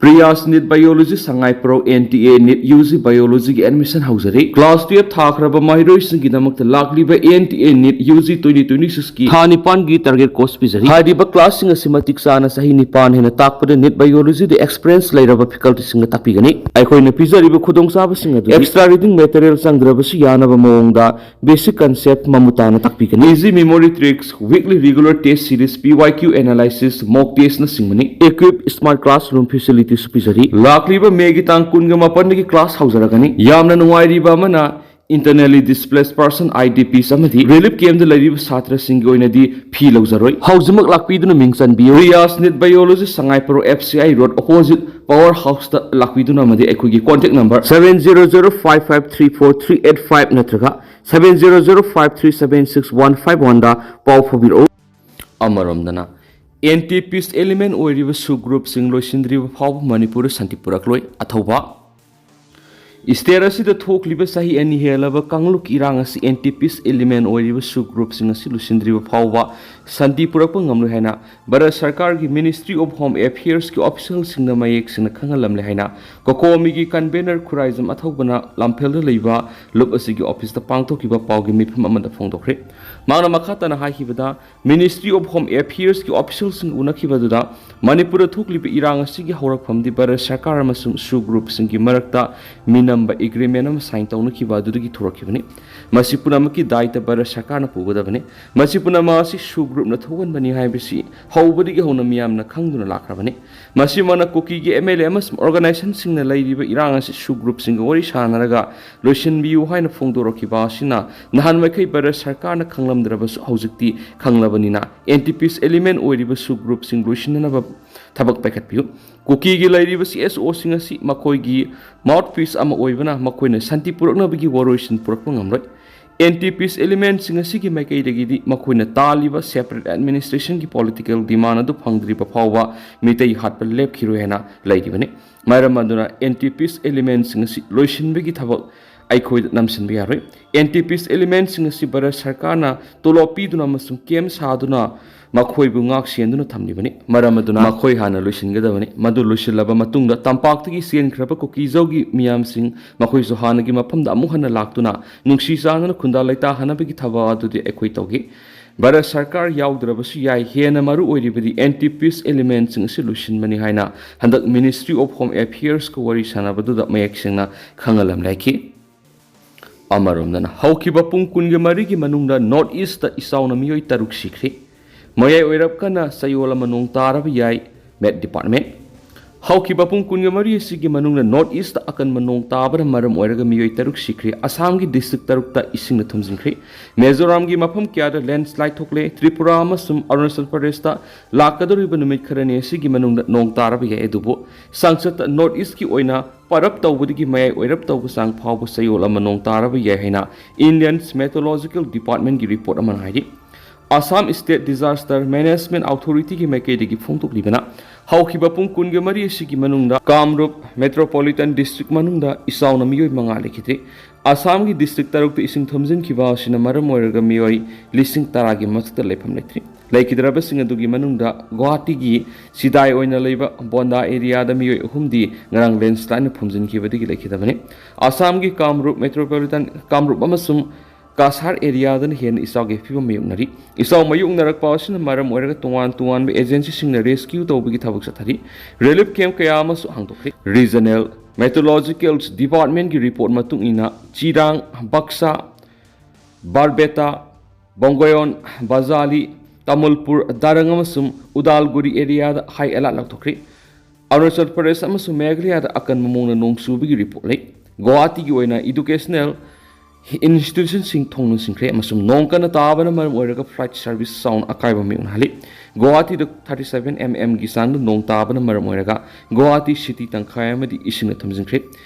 Priyas NEET Biology ꯁꯉꯥꯏ ꯄ꯭ꯔꯧ NTA NEET UG Biologyꯒꯤ admission ꯍꯧꯖꯔꯤ꯫ Class twelve ꯊꯥꯈ꯭ꯔꯕ ꯃꯍꯩꯔꯣꯏꯁꯤꯡꯒꯤꯗꯃꯛꯇ ꯂꯥꯛꯂꯤꯕ NTA NEET UG twenty twenty sixꯀꯤ ꯊꯥ ꯅꯤꯄꯥꯟꯒꯤ target course ꯄꯤꯖꯔꯤ꯫ ꯍꯥꯏꯔꯤꯕ classꯁꯤꯡ ꯑꯁꯤ ꯃꯇꯤꯛ ꯆꯥꯅ ꯆꯍꯤ ꯅꯤꯄꯥꯟ ꯍꯦꯟꯅ ꯇꯥꯛꯄꯗ NEET Biologyꯗ experience ꯂꯩꯔꯕ facultyꯁꯤꯡꯅ ꯇꯥꯛꯄꯤꯒꯅꯤ꯫ ꯑꯩꯈꯣꯏꯅ ꯄꯤꯖꯔꯤꯕ ꯈꯨꯗꯣꯡꯆꯥꯕꯁꯤꯡ ꯑꯗꯨꯗꯤ extra reading material ꯆꯪꯗ꯭ꯔꯕꯁꯨ ꯌꯥꯅꯕ ꯃꯑꯣꯡꯗ basic concept ꯃꯃꯨꯠ ꯇꯥꯅ ꯇꯥꯛꯄꯤꯒꯅꯤ꯫ Easy memory tricks, weekly regular test series, PYQ analysis, mock testꯅꯆꯤꯡꯕꯅꯤ꯫ Equip smart classroom facilitiesꯁꯨ ꯄꯤꯖꯔꯤ꯫ ꯂꯥꯛꯂꯤꯕ Mayꯒꯤ ꯇꯥꯡ ꯀꯨꯟꯒ ꯃꯥꯄꯟꯗꯒꯤ class ꯍꯧꯖꯔꯒꯅꯤ꯫ ꯌꯥꯝꯅ ꯅꯨꯡꯉꯥꯏꯔꯤꯕ ꯑꯃꯅ, internally displaced person, IDPs ꯑꯃꯗꯤ relief campꯇ ꯂꯩꯔꯤꯕ ꯁꯥꯇ꯭ꯔꯁꯤꯡꯒꯤ ꯑꯣꯏꯅꯗꯤ fee ꯂꯧꯖꯔꯣꯏ꯫ ꯍꯧꯖꯤꯛꯃꯛ ꯂꯥꯛꯄꯤꯗꯨꯅ ꯃꯤꯡ ꯆꯟꯕꯤꯌꯨ꯫ Priyas NEET Biology ꯁꯉꯥꯏ ꯄ꯭ꯔꯧ FCI road opposite power houseꯇ ꯂꯥꯛꯄꯤꯗꯨꯅ ꯑꯃꯗꯤ ꯑꯩꯈꯣꯏꯒꯤ contact number seven zero zero five five three four three eight five ꯅꯠꯇ꯭ꯔꯒ seven zero zero five three seven six one five oneꯗ ꯄꯥꯎ ꯐꯥꯎꯕꯤꯔꯛꯎ꯫ ꯑꯃꯔꯣꯝꯗꯅ, anti peace element ꯑꯣꯏꯔꯤꯕ SoO groupꯁꯤꯡ ꯂꯣꯏꯁꯤꯟꯗ꯭ꯔꯤꯕ ꯐꯥꯎꯕ ꯃꯅꯤꯄꯨꯔꯗ ꯁꯥꯟꯇꯤ ꯄꯨꯔꯛꯂꯣꯏ꯫ ꯑꯊꯧꯕ꯫ State ꯑꯁꯤꯗ ꯊꯣꯛꯂꯤꯕ ꯆꯍꯤ ꯑꯅꯤ ꯍꯦꯜꯂꯕ ꯀꯥꯡꯂꯨꯞꯀꯤ ꯏꯔꯥꯡ ꯑꯁꯤ anti peace element ꯑꯣꯏꯔꯤꯕ SoO groupꯁꯤꯡ ꯑꯁꯤ ꯂꯣꯏꯁꯤꯟꯗ꯭ꯔꯤꯕ ꯐꯥꯎꯕ ꯁꯥꯟꯇꯤ ꯄꯨꯔꯛꯄ ꯉꯝꯂꯣꯏ ꯍꯥꯏꯅ ꯚꯥꯔꯠ ꯁꯔꯀꯥꯔꯒꯤ Ministry of Home Affairsꯀꯤ officialꯁꯤꯡꯅ ꯃꯌꯦꯛ ꯁꯦꯡꯅ ꯈꯪꯍꯜꯂꯝꯂꯦ ꯍꯥꯏꯅ COCOMIꯒꯤ convener ꯈꯨꯔꯥꯏꯖꯝ ꯑꯊꯧꯕꯅ ꯂꯝꯐꯦꯜꯗ ꯂꯩꯕ ꯂꯨꯞ ꯑꯁꯤꯒꯤ officeꯇ ꯄꯥꯡꯊꯣꯛꯈꯤꯕ ꯄꯥꯎꯒꯤ ꯃꯤꯐꯝ ꯑꯃꯗ ꯐꯣꯡꯗꯣꯛꯈ꯭ꯔꯦ꯫ ꯃꯍꯥꯛꯅ ꯃꯈꯥ ꯇꯥꯅ ꯍꯥꯏꯈꯤꯕꯗ, Ministry of Home Affairsꯀꯤ officialꯁꯤꯡ ꯎꯅꯈꯤꯕ ꯑꯗꯨꯗ ꯃꯅꯤꯄꯨꯔꯗ ꯊꯣꯛꯂꯤꯕ ꯏꯔꯥꯡ ꯑꯁꯤꯒꯤ ꯍꯧꯔꯛꯐꯝꯗꯤ ꯚꯥꯔꯠ ꯁꯔꯀꯥꯔ ꯑꯃꯁꯨꯡ SoO groupꯁꯤꯡꯒꯤ ꯃꯔꯛꯇ ꯃꯤꯅꯝꯕ agreement ꯑꯃ sign ꯇꯧꯅꯈꯤꯕ ꯑꯗꯨꯗꯒꯤ ꯊꯣꯔꯛꯈꯤꯕꯅꯤ꯫ ꯃꯁꯤ ꯄꯨꯝꯅꯃꯛꯀꯤ ꯗꯥꯏꯇ ꯚꯥꯔꯠ ꯁꯔꯀꯥꯔꯅ ꯄꯨꯒꯗꯕꯅꯤ꯫ ꯃꯁꯤ ꯄꯨꯝꯅꯃꯛ ꯑꯁꯤ SoO groupꯅ ꯊꯣꯛꯍꯟꯕꯅꯤ ꯍꯥꯏꯕꯁꯤ ꯍꯧꯕꯗꯒꯤ ꯍꯧꯅ ꯃꯤꯌꯥꯝꯅ ꯈꯪꯗꯨꯅ ꯂꯥꯛꯈ꯭ꯔꯕꯅꯤ꯫ ꯃꯁꯤꯃꯛꯅ ꯀꯨꯀꯤꯒꯤ MLA ꯑꯃꯁꯨꯡ organizationꯁꯤꯡꯅ ꯂꯩꯔꯤꯕ ꯏꯔꯥꯡ ꯑꯁꯤ SoO groupꯁꯤꯡꯒ ꯋꯥꯔꯤ ꯁꯥꯅꯔꯒ ꯂꯣꯏꯁꯤꯟꯕꯤꯌꯨ ꯍꯥꯏꯅ ꯐꯣꯡꯗꯣꯔꯛꯈꯤꯕ ꯑꯁꯤꯅ ꯅꯍꯥꯟ ꯃꯈꯩ ꯚꯥꯔꯠ ꯁꯔꯀꯥꯔꯅ ꯈꯪꯂꯝꯗ꯭ꯔꯕꯁꯨ ꯍꯧꯖꯤꯛꯇꯤ ꯈꯪꯂꯕꯅꯤꯅ anti peace element ꯑꯣꯏꯔꯤꯕ SoO groupꯁꯤꯡ ꯂꯣꯏꯁꯤꯟꯅꯅꯕ ꯊꯕꯛ ꯄꯥꯏꯈꯠꯄꯤꯌꯨ꯫ ꯀꯨꯀꯤꯒꯤ ꯂꯩꯔꯤꯕ CSOꯁꯤꯡ ꯑꯁꯤ ꯃꯈꯣꯏꯒꯤ mouthpiece ꯑꯃ ꯑꯣꯏꯕꯅ ꯃꯈꯣꯏꯅ ꯁꯥꯟꯇꯤ ꯄꯨꯔꯛꯅꯕꯒꯤ ꯋꯥꯔꯣꯏꯁꯤꯟ ꯄꯨꯔꯛꯄ ꯉꯝꯂꯣꯏ꯫ ꯑꯦꯟ ꯇꯤ ꯄꯤꯁ ꯑꯦꯂꯤꯃꯦꯟꯠꯁꯤꯡ ꯑꯁꯤꯒꯤ ꯃꯥꯏꯀꯩꯗꯒꯤꯗꯤ ꯃꯈꯣꯏꯅ ꯇꯥꯜꯂꯤꯕ ꯁꯦꯄꯔꯦꯠ ꯑꯦꯗꯃꯤꯅꯤꯁꯇ꯭ꯔꯦꯁꯟꯒꯤ ꯄꯣꯂꯤꯇꯤꯀꯦꯜ ꯗꯤꯃꯥꯟ ꯑꯗꯨ ꯐꯪꯗ꯭ꯔꯤꯕ ꯐꯥꯎꯕ ꯃꯤꯇꯩ ꯍꯥꯠꯄ ꯂꯦꯞꯈꯤꯔꯣꯏ ꯍꯥꯏꯅ ꯂꯩꯔꯤꯕꯅꯤ꯫ ꯃꯔꯝ ꯑꯗꯨꯅ ꯑꯦꯟ ꯇꯤ ꯄꯤꯁ ꯑꯦꯂꯤꯃꯦꯟꯠꯁꯤꯡ ꯑꯁꯤ ꯂꯣꯏꯁꯤꯟꯕꯒꯤ ꯊꯕꯛ ꯑꯩꯈꯣꯏꯗ ꯅꯝꯁꯤꯟꯕ ꯌꯥꯔꯣꯏ꯫ ꯑꯦꯟ ꯇꯤ ꯄꯤꯁ ꯑꯦꯂꯤꯃꯦꯟꯠꯁꯤꯡ ꯑꯁꯤ ꯚꯥꯔꯠ ꯁꯔꯀꯥꯔꯅ ꯇꯣꯂꯣꯞ ꯄꯤꯗꯨꯅ ꯑꯃꯁꯨꯡ ꯀꯦꯝ ꯁꯥꯗꯨꯅ ꯃꯈꯣꯏꯕꯨ ꯉꯥꯛ ꯁꯦꯟꯗꯨꯅ ꯊꯝꯂꯤꯕꯅꯤ꯫ ꯃꯔꯝ ꯑꯗꯨꯅ ꯃꯈꯣꯏ ꯍꯥꯟꯅ ꯂꯣꯏꯁꯤꯟꯒꯗꯕꯅꯤ꯫ ꯃꯗꯨ ꯂꯣꯏꯁꯤꯜꯂꯕ ꯃꯇꯨꯡꯗ ꯇꯝꯄꯥꯛꯇꯒꯤ ꯆꯦꯟꯈ꯭ꯔꯕ ꯀꯨꯀꯤꯖꯧꯒꯤ ꯃꯤꯌꯥꯝꯁꯤꯡ ꯃꯈꯣꯏꯁꯨ ꯍꯥꯟꯅꯒꯤ ꯃꯐꯝꯗ ꯑꯃꯨꯛ ꯍꯟꯅ ꯂꯥꯛꯇꯨꯅ ꯅꯨꯡꯁꯤ ꯆꯥꯟꯅꯅ ꯈꯨꯟꯗꯥ ꯂꯩꯇꯥꯍꯟꯅꯕꯒꯤ ꯊꯕꯛ ꯑꯗꯨꯗꯤ ꯑꯩꯈꯣꯏ ꯇꯧꯒꯦ꯫ ꯚꯥꯔꯠ ꯁꯔꯀꯥꯔ ꯌꯥꯎꯗ꯭ꯔꯕꯁꯨ ꯌꯥꯏ, ꯍꯦꯟꯅ ꯃꯔꯨ ꯑꯣꯏꯔꯤꯕꯗꯤ ꯑꯦꯟ ꯇꯤ ꯄꯤꯁ ꯑꯦꯂꯤꯃꯦꯟꯠꯁꯤꯡ ꯑꯁꯤ ꯂꯣꯏꯁꯤꯟꯕꯅꯤ ꯍꯥꯏꯅ ꯍꯟꯗꯛ ꯃꯤꯅꯤꯁꯇ꯭ꯔꯤ ꯑꯣꯐ ꯍꯣꯝ ꯑꯦꯐꯤꯌꯔꯁꯀ ꯋꯥꯔꯤ ꯁꯥꯟꯅꯕꯗꯨꯗ ꯃꯌꯦꯛ ꯁꯦꯡꯅ ꯈꯪꯍꯜꯂꯝꯂꯦ꯫ ꯑꯃꯔꯣꯝꯗꯅ, ꯍꯧꯈꯤꯕ ꯄꯨꯡ ꯀꯨꯟꯒ ꯃꯔꯤꯒꯤ ꯃꯅꯨꯡꯗ ꯅꯣꯔꯠ ꯏꯁꯇ ꯏꯆꯥꯎꯅ ꯃꯤꯑꯣꯏ ꯇꯔꯨꯛ ꯁꯤꯈ꯭ꯔꯦ꯫ ꯃꯌꯥꯏ ꯑꯣꯏꯔꯞ ꯀꯟꯅ ꯆꯌꯣꯜ ꯑꯃ ꯅꯣꯡ ꯇꯥꯔꯕ ꯌꯥꯏ, ꯃꯦꯠ ꯗꯤꯄꯥꯔꯠꯃꯦꯟꯠ꯫ ꯍꯧꯈꯤꯕ ꯄꯨꯡ ꯀꯨꯟꯒ ꯃꯔꯤ ꯑꯁꯤꯒꯤ ꯃꯅꯨꯡꯗ ꯅꯣꯔꯠ ꯏꯁꯇ ꯑꯀꯟꯕ ꯅꯣꯡ ꯇꯥꯕꯅ ꯃꯔꯝ ꯑꯣꯏꯔꯒ ꯃꯤꯑꯣꯏ ꯇꯔꯨꯛ ꯁꯤꯈ꯭ꯔꯦ꯫ ꯑꯁꯥꯝꯒꯤ ꯗꯤꯁꯇ꯭ꯔꯤꯛ ꯇꯔꯨꯛꯇ ꯏꯁꯤꯡꯅ ꯊꯨꯝꯖꯤꯟꯈ꯭ꯔꯦ꯫ ꯃꯤꯖꯣꯔꯥꯝꯒꯤ ꯃꯐꯝ ꯀꯌꯥꯗ ꯂꯦꯟꯁ꯭ꯂꯥꯏꯗ ꯊꯣꯛꯂꯦ꯫ ꯇ꯭ꯔꯤꯄꯨꯔꯥ ꯑꯃꯁꯨꯡ ꯑꯔꯨꯅꯥꯆꯜ ꯄ꯭ꯔꯗꯦꯁꯇ ꯂꯥꯛꯀꯗꯧꯔꯤꯕ ꯅꯨꯃꯤꯠ ꯈꯔꯅꯤ ꯑꯁꯤꯒꯤ ꯃꯅꯨꯡꯗ ꯅꯣꯡ ꯇꯥꯔꯕ ꯌꯥꯏ꯫ ꯑꯗꯨꯕꯨ ꯁꯪꯁꯠꯇ ꯅꯣꯔꯠ ꯏꯁꯀꯤ ꯑꯣꯏꯅ ꯄꯔꯞ ꯇꯧꯕꯗꯒꯤ ꯃꯌꯥꯏ ꯑꯣꯏꯔꯞ ꯇꯧꯕ ꯆꯥꯡ ꯐꯥꯎꯕ ꯆꯌꯣꯜ ꯑꯃ ꯅꯣꯡ ꯇꯥꯔꯕ ꯌꯥꯏ ꯍꯥꯏꯅ ꯏꯟꯗꯤꯌꯟ ꯃꯦꯇꯣꯂꯣꯖꯤꯀꯦꯜ ꯗꯤꯄꯥꯔꯠꯃꯦꯟꯒꯤ ꯔꯤꯄꯣꯔꯠ ꯑꯃꯅ ꯍꯥꯏꯔꯤ꯫ ꯑꯁꯥꯝ ꯁ꯭ꯇꯦꯠ ꯗꯤꯖꯥꯁꯇꯔ ꯃꯦꯅꯦꯖꯃꯦꯟꯠ ꯑꯣꯊꯣꯔꯤꯇꯤꯒꯤ ꯃꯥꯏꯀꯩꯗꯒꯤ ꯐꯣꯡꯗꯣꯛꯂꯤꯕꯅ, ꯍꯧꯈꯤꯕ ꯄꯨꯡ ꯀꯨꯟꯒ ꯃꯔꯤ ꯑꯁꯤꯒꯤ ꯃꯅꯨꯡꯗ ꯀꯥꯝꯔꯨꯞ ꯃꯦꯇ꯭ꯔꯣꯄꯣꯂꯤꯇꯟ ꯗꯤꯁꯇ꯭ꯔꯤꯛ ꯃꯅꯨꯡꯗ ꯏꯆꯥꯎꯅ ꯃꯤꯑꯣꯏ ꯃꯉꯥ ꯂꯩꯈꯤꯗ꯭ꯔꯤ꯫ ꯑꯁꯥꯝꯒꯤ ꯗꯤꯁꯇ꯭ꯔꯤꯛ ꯇꯔꯨꯛꯇ ꯏꯁꯤꯡ ꯊꯨꯝꯖꯤꯟꯈꯤꯕ ꯑꯁꯤꯅ ꯃꯔꯝ ꯑꯣꯏꯔꯒ ꯃꯤꯑꯣꯏ ꯂꯤꯁꯤꯡ ꯇꯔꯥꯒꯤ ꯃꯊꯛꯇ ꯂꯩꯐꯝ ꯂꯩꯇ꯭ꯔꯤ꯫ ꯂꯩꯈꯤꯗ꯭ꯔꯕꯁꯤꯡ ꯑꯗꯨꯒꯤ ꯃꯅꯨꯡꯗ ꯒꯨꯋꯥꯍꯥꯇꯤꯒꯤ ꯁꯤꯗꯥꯏ ꯑꯣꯏꯅ ꯂꯩꯕ ꯕꯣꯟꯗꯥ ꯑꯦꯔꯤꯌꯥꯗ ꯃꯤꯑꯣꯏ ꯑꯍꯨꯝꯗꯤ ꯉꯔꯥꯡ ꯂꯦꯟꯁ꯭ꯂꯥꯏꯗꯅ ꯐꯨꯝꯖꯤꯟꯈꯤꯕꯗꯒꯤ ꯂꯩꯈꯤꯗꯕꯅꯤ꯫ ꯑꯁꯥꯝꯒꯤ ꯀꯥꯝꯔꯨꯞ ꯃꯦꯇ꯭ꯔꯣꯄꯣꯂꯤꯇꯟ, ꯀꯥꯝꯔꯨꯞ ꯑꯃꯁꯨꯡ ꯀꯥꯁꯥꯔ ꯑꯦꯔꯤꯌꯥꯗꯅ ꯍꯦꯟꯅ ꯏꯆꯥꯎꯒꯤ ꯐꯤꯕꯝ ꯃꯥꯌꯣꯛꯅꯔꯤ꯫ ꯏꯆꯥꯎ ꯃꯥꯌꯣꯛꯅꯔꯛꯄ ꯑꯁꯤꯅ ꯃꯔꯝ ꯑꯣꯏꯔꯒ ꯇꯣꯉꯥꯟ ꯇꯣꯉꯥꯟꯕ ꯑꯦꯖꯦꯟꯁꯤꯁꯤꯡꯅ ꯔꯦꯁꯀ꯭ꯌꯨ ꯇꯧꯕꯒꯤ ꯊꯕꯛ ꯆꯠꯊꯔꯤ꯫ ꯔꯤꯂꯤꯐ ꯀꯦꯝꯞ ꯀꯌꯥ ꯑꯃꯁꯨ ꯍꯥꯡꯗꯣꯛꯈ꯭ꯔꯦ꯫ ꯔꯤꯖꯅꯦꯜ ꯃꯦꯇ꯭ꯔꯣꯂꯣꯖꯤꯀꯦꯜ ꯗꯤꯄꯥꯔꯠꯃꯦꯟꯠꯀꯤ ꯔꯤꯄꯣꯔꯠ ꯃꯇꯨꯡ ꯏꯟꯅ, ꯆꯤꯔꯥꯡ, ꯕꯛꯁꯥ, ꯕꯥꯔꯕꯦꯇꯥ, ꯕꯣꯡꯒꯣꯌꯣꯟ, ꯕꯖꯥꯂꯤ, ꯇꯥꯃꯨꯜꯄꯨꯔ, ꯗꯥꯔꯪ ꯑꯃꯁꯨꯡ ꯎꯗꯥꯜꯒꯨꯔꯤ ꯑꯦꯔꯤꯌꯥꯗ ꯍꯥꯏ ꯑꯦꯂꯔꯠ ꯂꯥꯎꯊꯣꯛꯈ꯭ꯔꯦ꯫ ꯑꯔꯨꯅꯥꯆꯜ ꯄ꯭ꯔꯗꯦꯁ ꯑꯃꯁꯨꯡ ꯃꯦꯘꯥꯂꯌꯥꯗ ꯑꯀꯟꯕ ꯃꯑꯣꯡꯗ ꯅꯣꯡ ꯆꯨꯕꯒꯤ ꯔꯤꯄꯣꯔꯠ ꯂꯩ꯫ ꯒꯨꯋꯥꯍꯥꯇꯤꯒꯤ ꯑꯣꯏꯅ ꯏꯗꯨꯀꯦꯁꯅꯦꯜ ꯏꯟꯁꯇꯤꯇ꯭ꯌꯨꯁꯟꯁꯤꯡ ꯊꯣꯡ ꯂꯣꯟꯁꯤꯟꯈ꯭ꯔꯦ ꯑꯃꯁꯨꯡ ꯅꯣꯡ ꯀꯟꯅ ꯇꯥꯕꯅ ꯃꯔꯝ ꯑꯣꯏꯔꯒ ꯐ꯭ꯂꯥꯏꯠ ꯁꯔꯚꯤꯁ ꯆꯥꯎꯅ ꯑꯀꯥꯏꯕ ꯃꯥꯌꯣꯛꯅꯍꯜꯂꯤ꯫ ꯒꯨꯋꯥꯍꯥꯇꯤꯗ ꯊꯥꯔꯇꯤ ꯁꯚꯦꯟ ꯑꯦꯝ ꯑꯦꯝꯒꯤ ꯆꯥꯡꯗ ꯅꯣꯡ ꯇꯥꯕꯅ ꯃꯔꯝ ꯑꯣꯏꯔꯒ ꯒꯨꯋꯥꯍꯥꯇꯤ ꯁꯤꯇꯤ ꯇꯪꯈꯥꯏ ꯑꯃꯗꯤ ꯏꯁꯤꯡꯅ ꯊꯨꯝꯖꯤꯟꯈ꯭ꯔꯦ꯫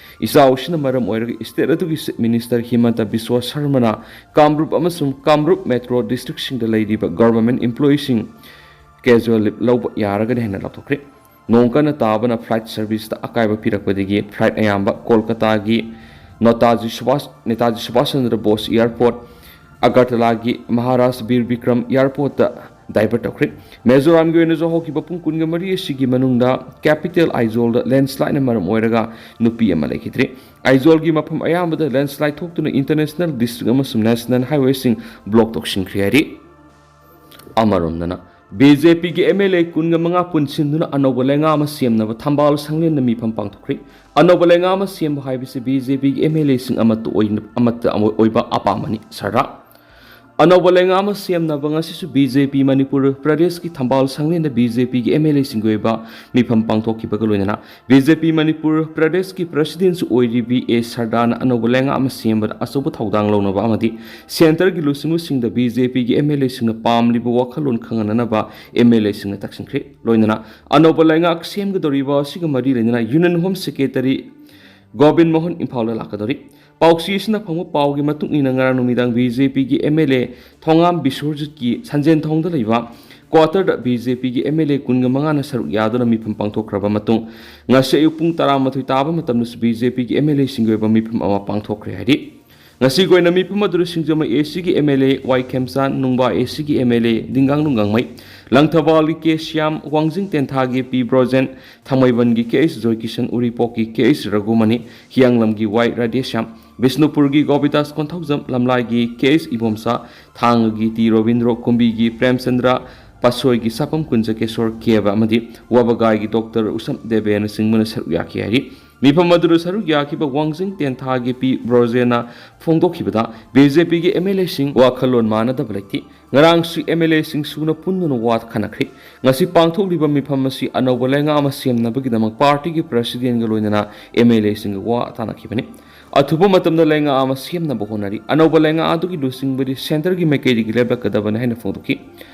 ꯏꯆꯥꯎ ꯑꯁꯤꯅ ꯃꯔꯝ ꯑꯣꯏꯔꯒ ꯁ꯭ꯇꯦꯠ ꯑꯗꯨꯒꯤ ꯆꯤꯐ ꯃꯤꯅꯤꯁꯇꯔ ꯍꯤꯃꯟꯇ ꯕꯤꯁ꯭ꯋ ꯁꯔꯃꯅ ꯀꯥꯝꯔꯨꯞ ꯑꯃꯁꯨꯡ ꯀꯥꯝꯔꯨꯞ ꯃꯦꯇ꯭ꯔꯣ ꯗꯤꯁꯇ꯭ꯔꯤꯛꯁꯤꯡꯗ ꯂꯩꯔꯤꯕ ꯒꯚꯔꯟꯃꯦꯟꯠ ꯏꯝꯄ꯭ꯂꯣꯌꯤꯁꯤꯡ ꯀꯦꯖꯨꯋꯦꯜ ꯂꯤꯚ ꯂꯧꯕ ꯌꯥꯔꯒꯅꯤ ꯍꯥꯏꯅ ꯂꯥꯎꯊꯣꯛꯈ꯭ꯔꯦ꯫ ꯅꯣꯡ ꯀꯟꯅ ꯇꯥꯕꯅ ꯐ꯭ꯂꯥꯏꯠ ꯁꯔꯚꯤꯁꯇ ꯑꯀꯥꯏꯕ ꯄꯤꯔꯛꯄꯗꯒꯤ ꯐ꯭ꯂꯥꯏꯠ ꯑꯌꯥꯝꯕ ꯀꯣꯜꯀꯇꯥꯒꯤ ꯅꯣꯇꯥꯖꯤ ꯁꯨꯚꯥꯁ, ꯅꯦꯇꯥꯖꯤ ꯁꯨꯚꯥꯁ ꯆꯟꯗ꯭ꯔ ꯕꯣꯁ ꯑꯦꯌꯔꯄꯣꯔꯠ, ꯑꯒꯔꯇꯂꯥꯒꯤ ꯃꯍꯥꯔꯥꯖ ꯕꯤꯔ ꯕꯤꯀ꯭ꯔꯝ ꯑꯦꯌꯔꯄꯣꯔꯠꯇ ꯗꯥꯏꯚꯔꯠ ꯇꯧꯈ꯭ꯔꯦ꯫ ꯃꯤꯖꯣꯔꯥꯝꯒꯤ ꯑꯣꯏꯅꯁꯨ ꯍꯧꯈꯤꯕ ꯄꯨꯡ ꯀꯨꯟꯒ ꯃꯔꯤ ꯑꯁꯤꯒꯤ ꯃꯅꯨꯡꯗ ꯀꯦꯄꯤꯇꯦꯜ ꯑꯥꯏꯖꯣꯜꯗ ꯂꯦꯟꯁ꯭ꯂꯥꯏꯗꯅ ꯃꯔꯝ ꯑꯣꯏꯔꯒ ꯅꯨꯄꯤ ꯑꯃ ꯂꯩꯈꯤꯗ꯭ꯔꯦ꯫ ꯑꯥꯏꯖꯣꯜꯒꯤ ꯃꯐꯝ ꯑꯌꯥꯝꯕꯗ ꯂꯦꯟꯁ꯭ꯂꯥꯏꯗ ꯊꯣꯛꯇꯨꯅ ꯏꯟꯇꯔꯅꯦꯁꯅꯦꯜ ꯗꯤꯁꯇ꯭ꯔꯤꯛ ꯑꯃꯁꯨꯡ ꯅꯦꯁꯅꯦꯜ ꯍꯥꯏꯋꯦꯁꯤꯡ ꯕ꯭ꯂꯣꯛ ꯇꯧꯁꯤꯟꯈ꯭ꯔꯦ ꯍꯥꯏꯔꯤ꯫ ꯑꯃꯔꯣꯝꯗꯅ, ꯕꯤ ꯖꯦ ꯄꯤꯒꯤ ꯑꯦꯝ ꯑꯦꯜ ꯑꯦ ꯀꯨꯟꯒ ꯃꯉꯥ ꯄꯨꯟꯁꯤꯟꯗꯨꯅ ꯑꯅꯧꯕ ꯂꯩꯉꯥꯛ ꯑꯃ ꯁꯦꯝꯅꯕ ꯊꯝꯕꯥꯜ ꯁꯪꯂꯦꯟꯗ ꯃꯤꯐꯝ ꯄꯥꯡꯊꯣꯛꯈ꯭ꯔꯦ꯫ ꯑꯅꯧꯕ ꯂꯩꯉꯥꯛ ꯑꯃ ꯁꯦꯝꯕ ꯍꯥꯏꯕꯁꯤ ꯕꯤ ꯖꯦ ꯄꯤꯒꯤ ꯑꯦꯝ ꯑꯦꯜ ꯑꯦꯁꯤꯡ ꯑꯃꯠꯇ ꯑꯣꯏꯅ, ꯑꯃꯠꯇ ꯑꯣꯏꯕ ꯑꯄꯥꯝꯕꯅꯤ, ꯁꯔꯗꯥꯔ꯫ ꯑꯅꯧꯕ ꯂꯩꯉꯥꯛ ꯑꯃ ꯁꯦꯝꯅꯕ ꯉꯁꯤꯁꯨ ꯕꯤ ꯖꯦ ꯄꯤ ꯃꯅꯤꯄꯨꯔ ꯄ꯭ꯔꯗꯦꯁꯀꯤ ꯊꯝꯕꯥꯜ ꯁꯪꯂꯦꯟꯗ ꯕꯤ ꯖꯦ ꯄꯤꯒꯤ ꯑꯦꯝ ꯑꯦꯜ ꯑꯦꯁꯤꯡꯒꯤ ꯑꯣꯏꯕ ꯃꯤꯐꯝ ꯄꯥꯡꯊꯣꯛꯈꯤꯕꯒ ꯂꯣꯏꯅꯅ ꯕꯤ ꯖꯦ ꯄꯤ ꯃꯅꯤꯄꯨꯔ ꯄ꯭ꯔꯗꯦꯁꯀꯤ ꯄ꯭ꯔꯁꯤꯗꯦꯟꯁꯨ ꯑꯣꯏꯔꯤꯕꯤ ꯑꯦ ꯁꯔꯗꯥꯔꯅ ꯑꯅꯧꯕ ꯂꯩꯉꯥꯛ ꯑꯃ ꯁꯦꯝꯕꯗ ꯑꯆꯧꯕ ꯊꯧꯗꯥꯡ ꯂꯧꯅꯕ ꯑꯃꯗꯤ ꯁꯦꯟꯇꯔꯒꯤ ꯂꯨꯆꯤꯡꯕꯁꯤꯡꯗ ꯕꯤ ꯖꯦ ꯄꯤꯒꯤ ꯑꯦꯝ ꯑꯦꯜ ꯑꯦꯁꯤꯡꯅ ꯄꯥꯝꯂꯤꯕ ꯋꯥꯈꯜꯂꯣꯟ ꯈꯪꯍꯟꯅꯅꯕ ꯑꯦꯝ ꯑꯦꯜ ꯑꯦꯁꯤꯡꯅ ꯇꯛꯁꯤꯟꯈ꯭ꯔꯦ꯫ ꯂꯣꯏꯅꯅ ꯑꯅꯧꯕ ꯂꯩꯉꯥꯛ ꯁꯦꯝꯒꯗꯧꯔꯤꯕ ꯑꯁꯤꯒ ꯃꯔꯤ ꯂꯩꯅꯅ union home secretary Gobin Mohan ꯏꯝꯐꯥꯜꯗ ꯂꯥꯛꯀꯗꯧꯔꯤ꯫ ꯄꯥꯎꯆꯦ ꯑꯁꯤꯅ ꯐꯪꯕ ꯄꯥꯎꯒꯤ ꯃꯇꯨꯡ ꯏꯟꯅ ꯉꯔꯥꯡ ꯅꯨꯃꯤꯗꯥꯡ ꯕꯤ ꯖꯦ ꯄꯤꯒꯤ ꯑꯦꯝ ꯑꯦꯜ ꯑꯦ ꯊꯣꯉꯥꯝ ꯕꯤꯁ꯭ꯋꯔꯖꯤꯠꯀꯤ ꯁꯟꯖꯦꯟꯊꯣꯡꯗ ꯂꯩꯕ ꯀ꯭ꯋꯥꯇꯔꯗ ꯕꯤ ꯖꯦ ꯄꯤꯒꯤ ꯑꯦꯝ ꯑꯦꯜ ꯑꯦ ꯀꯨꯟꯒ ꯃꯉꯥꯅ ꯁꯔꯨꯛ ꯌꯥꯗꯨꯅ ꯃꯤꯐꯝ ꯄꯥꯡꯊꯣꯛꯈ꯭ꯔꯕ ꯃꯇꯨꯡ ꯉꯁꯤ ꯑꯌꯨꯛ ꯄꯨꯡ ꯇꯔꯥꯃꯥꯊꯣꯏ ꯇꯥꯕ ꯃꯇꯝꯗꯁꯨ ꯕꯤ ꯖꯦ ꯄꯤꯒꯤ ꯑꯦꯝ ꯑꯦꯜ ꯑꯦꯁꯤꯡꯒꯤ ꯑꯣꯏꯕ ꯃꯤꯐꯝ ꯑꯃ ꯄꯥꯡꯊꯣꯛꯈ꯭ꯔꯦ ꯍꯥꯏꯔꯤ꯫ ꯉꯁꯤꯒꯤ ꯑꯣꯏꯅ ꯃꯤꯐꯝ ꯑꯗꯨꯗ ꯁꯤꯡꯖꯃꯩ ꯑꯦ ꯁꯤꯒꯤ ꯑꯦꯝ ꯑꯦꯜ ꯑꯦ ꯋꯥꯏ ꯈꯦꯝꯆꯥꯟ, ꯅꯨꯡꯕꯥ ꯑꯦ ꯁꯤꯒꯤ ꯑꯦꯝ ꯑꯦꯜ ꯑꯦ ꯗꯤꯡꯒꯥꯡꯂꯨꯡ ꯒꯥꯡꯃꯩ, ꯂꯪꯊꯕꯥꯜꯒꯤ ꯀꯦ ꯁ꯭ꯌꯥꯝ, ꯋꯥꯡꯖꯤꯡ ꯇꯦꯟꯊꯥꯒꯤ ꯄꯤ ꯕ꯭ꯔꯣꯖꯦꯟ, ꯊꯥꯡꯃꯩꯕꯟꯒꯤ ꯀꯦ ꯑꯩꯆ ꯖꯣꯏꯀꯤꯁꯟ, ꯎꯔꯤꯄꯣꯛꯀꯤ ꯀꯦ ꯑꯩꯆ ꯔꯘꯨꯃꯅꯤ, ꯍꯤꯌꯥꯡꯂꯝꯒꯤ ꯋꯥꯏ ꯔꯥꯙꯦꯁ꯭ꯌꯥꯝ, ꯕꯤꯁꯅꯨꯄꯨꯔꯒꯤ ꯒꯣꯕꯤꯗꯥꯁ ꯀꯣꯟꯊꯧꯖꯝ, ꯂꯝꯂꯥꯏꯒꯤ ꯀꯦ ꯑꯩꯆ ꯏꯕꯣꯝꯆꯥ, ꯊꯥꯡꯒꯒꯤ ꯇꯤ ꯔꯣꯕꯤꯟꯗ꯭ꯔꯣ, ꯀꯨꯝꯕꯤꯒꯤ ꯄ꯭ꯔꯦꯝꯆꯟꯗ꯭ꯔ, ꯄꯥꯠꯁꯣꯏꯒꯤ ꯁꯥꯄꯝ ꯀꯨꯟꯖꯀꯦꯁꯣꯔ ꯀꯦꯕ ꯑꯃꯗꯤ ꯋꯥꯕꯒꯥꯏꯒꯤ ꯗꯣꯛꯇꯔ ꯎꯁꯝ ꯗꯦꯕꯦꯅꯆꯤꯡꯕꯅ ꯁꯔꯨꯛ ꯌꯥꯈꯤ ꯍꯥꯏꯔꯤ꯫ ꯃꯤꯐꯝ ꯑꯗꯨꯗ ꯁꯔꯨꯛ ꯌꯥꯈꯤꯕ ꯋꯥꯡꯖꯤꯡ ꯇꯦꯟꯊꯥꯒꯤ ꯄꯤ ꯕ꯭ꯔꯣꯖꯦꯅ ꯐꯣꯡꯗꯣꯛꯈꯤꯕꯗ, ꯕꯤ ꯖꯦ ꯄꯤꯒꯤ ꯑꯦꯝ ꯑꯦꯜ ꯑꯦꯁꯤꯡ ꯋꯥꯈꯜꯂꯣꯟ ꯃꯥꯟꯅꯗꯕ ꯂꯩꯇꯦ꯫ ꯉꯔꯥꯡꯁꯨ ꯑꯦꯝ ꯑꯦꯜ ꯑꯦꯁꯤꯡ ꯁꯨꯅ ꯄꯨꯟꯗꯨꯅ ꯋꯥ ꯈꯟꯅꯈ꯭ꯔꯦ꯫ ꯉꯁꯤ ꯄꯥꯡꯊꯣꯛꯂꯤꯕ ꯃꯤꯐꯝ ꯑꯁꯤ ꯑꯅꯧꯕ ꯂꯩꯉꯥꯛ ꯑꯃ ꯁꯦꯝꯅꯕꯒꯤꯗꯃꯛ ꯄꯥꯔꯇꯤꯒꯤ ꯄ꯭ꯔꯁꯤꯗꯦꯟꯒ ꯂꯣꯏꯅꯅ ꯑꯦꯝ ꯑꯦꯜ ꯑꯦꯁꯤꯡꯒ ꯋꯥ ꯇꯥꯅꯈꯤꯕꯅꯤ꯫ ꯑꯊꯨꯕ ꯃꯇꯝꯗ ꯂꯩꯉꯥꯛ ꯑꯃ ꯁꯦꯝꯅꯕ ꯍꯣꯠꯅꯔꯤ꯫ ꯑꯅꯧꯕ ꯂꯩꯉꯥꯛ ꯑꯗꯨꯒꯤ ꯂꯨꯆꯤꯡꯕꯗꯤ ꯁꯦꯟꯇꯔꯒꯤ ꯃꯥꯏꯀꯩꯗꯒꯤ ꯂꯦꯞꯂꯛꯀꯗꯕꯅꯤ ꯍꯥꯏꯅ ꯐꯣꯡꯗꯣꯛꯈꯤ꯫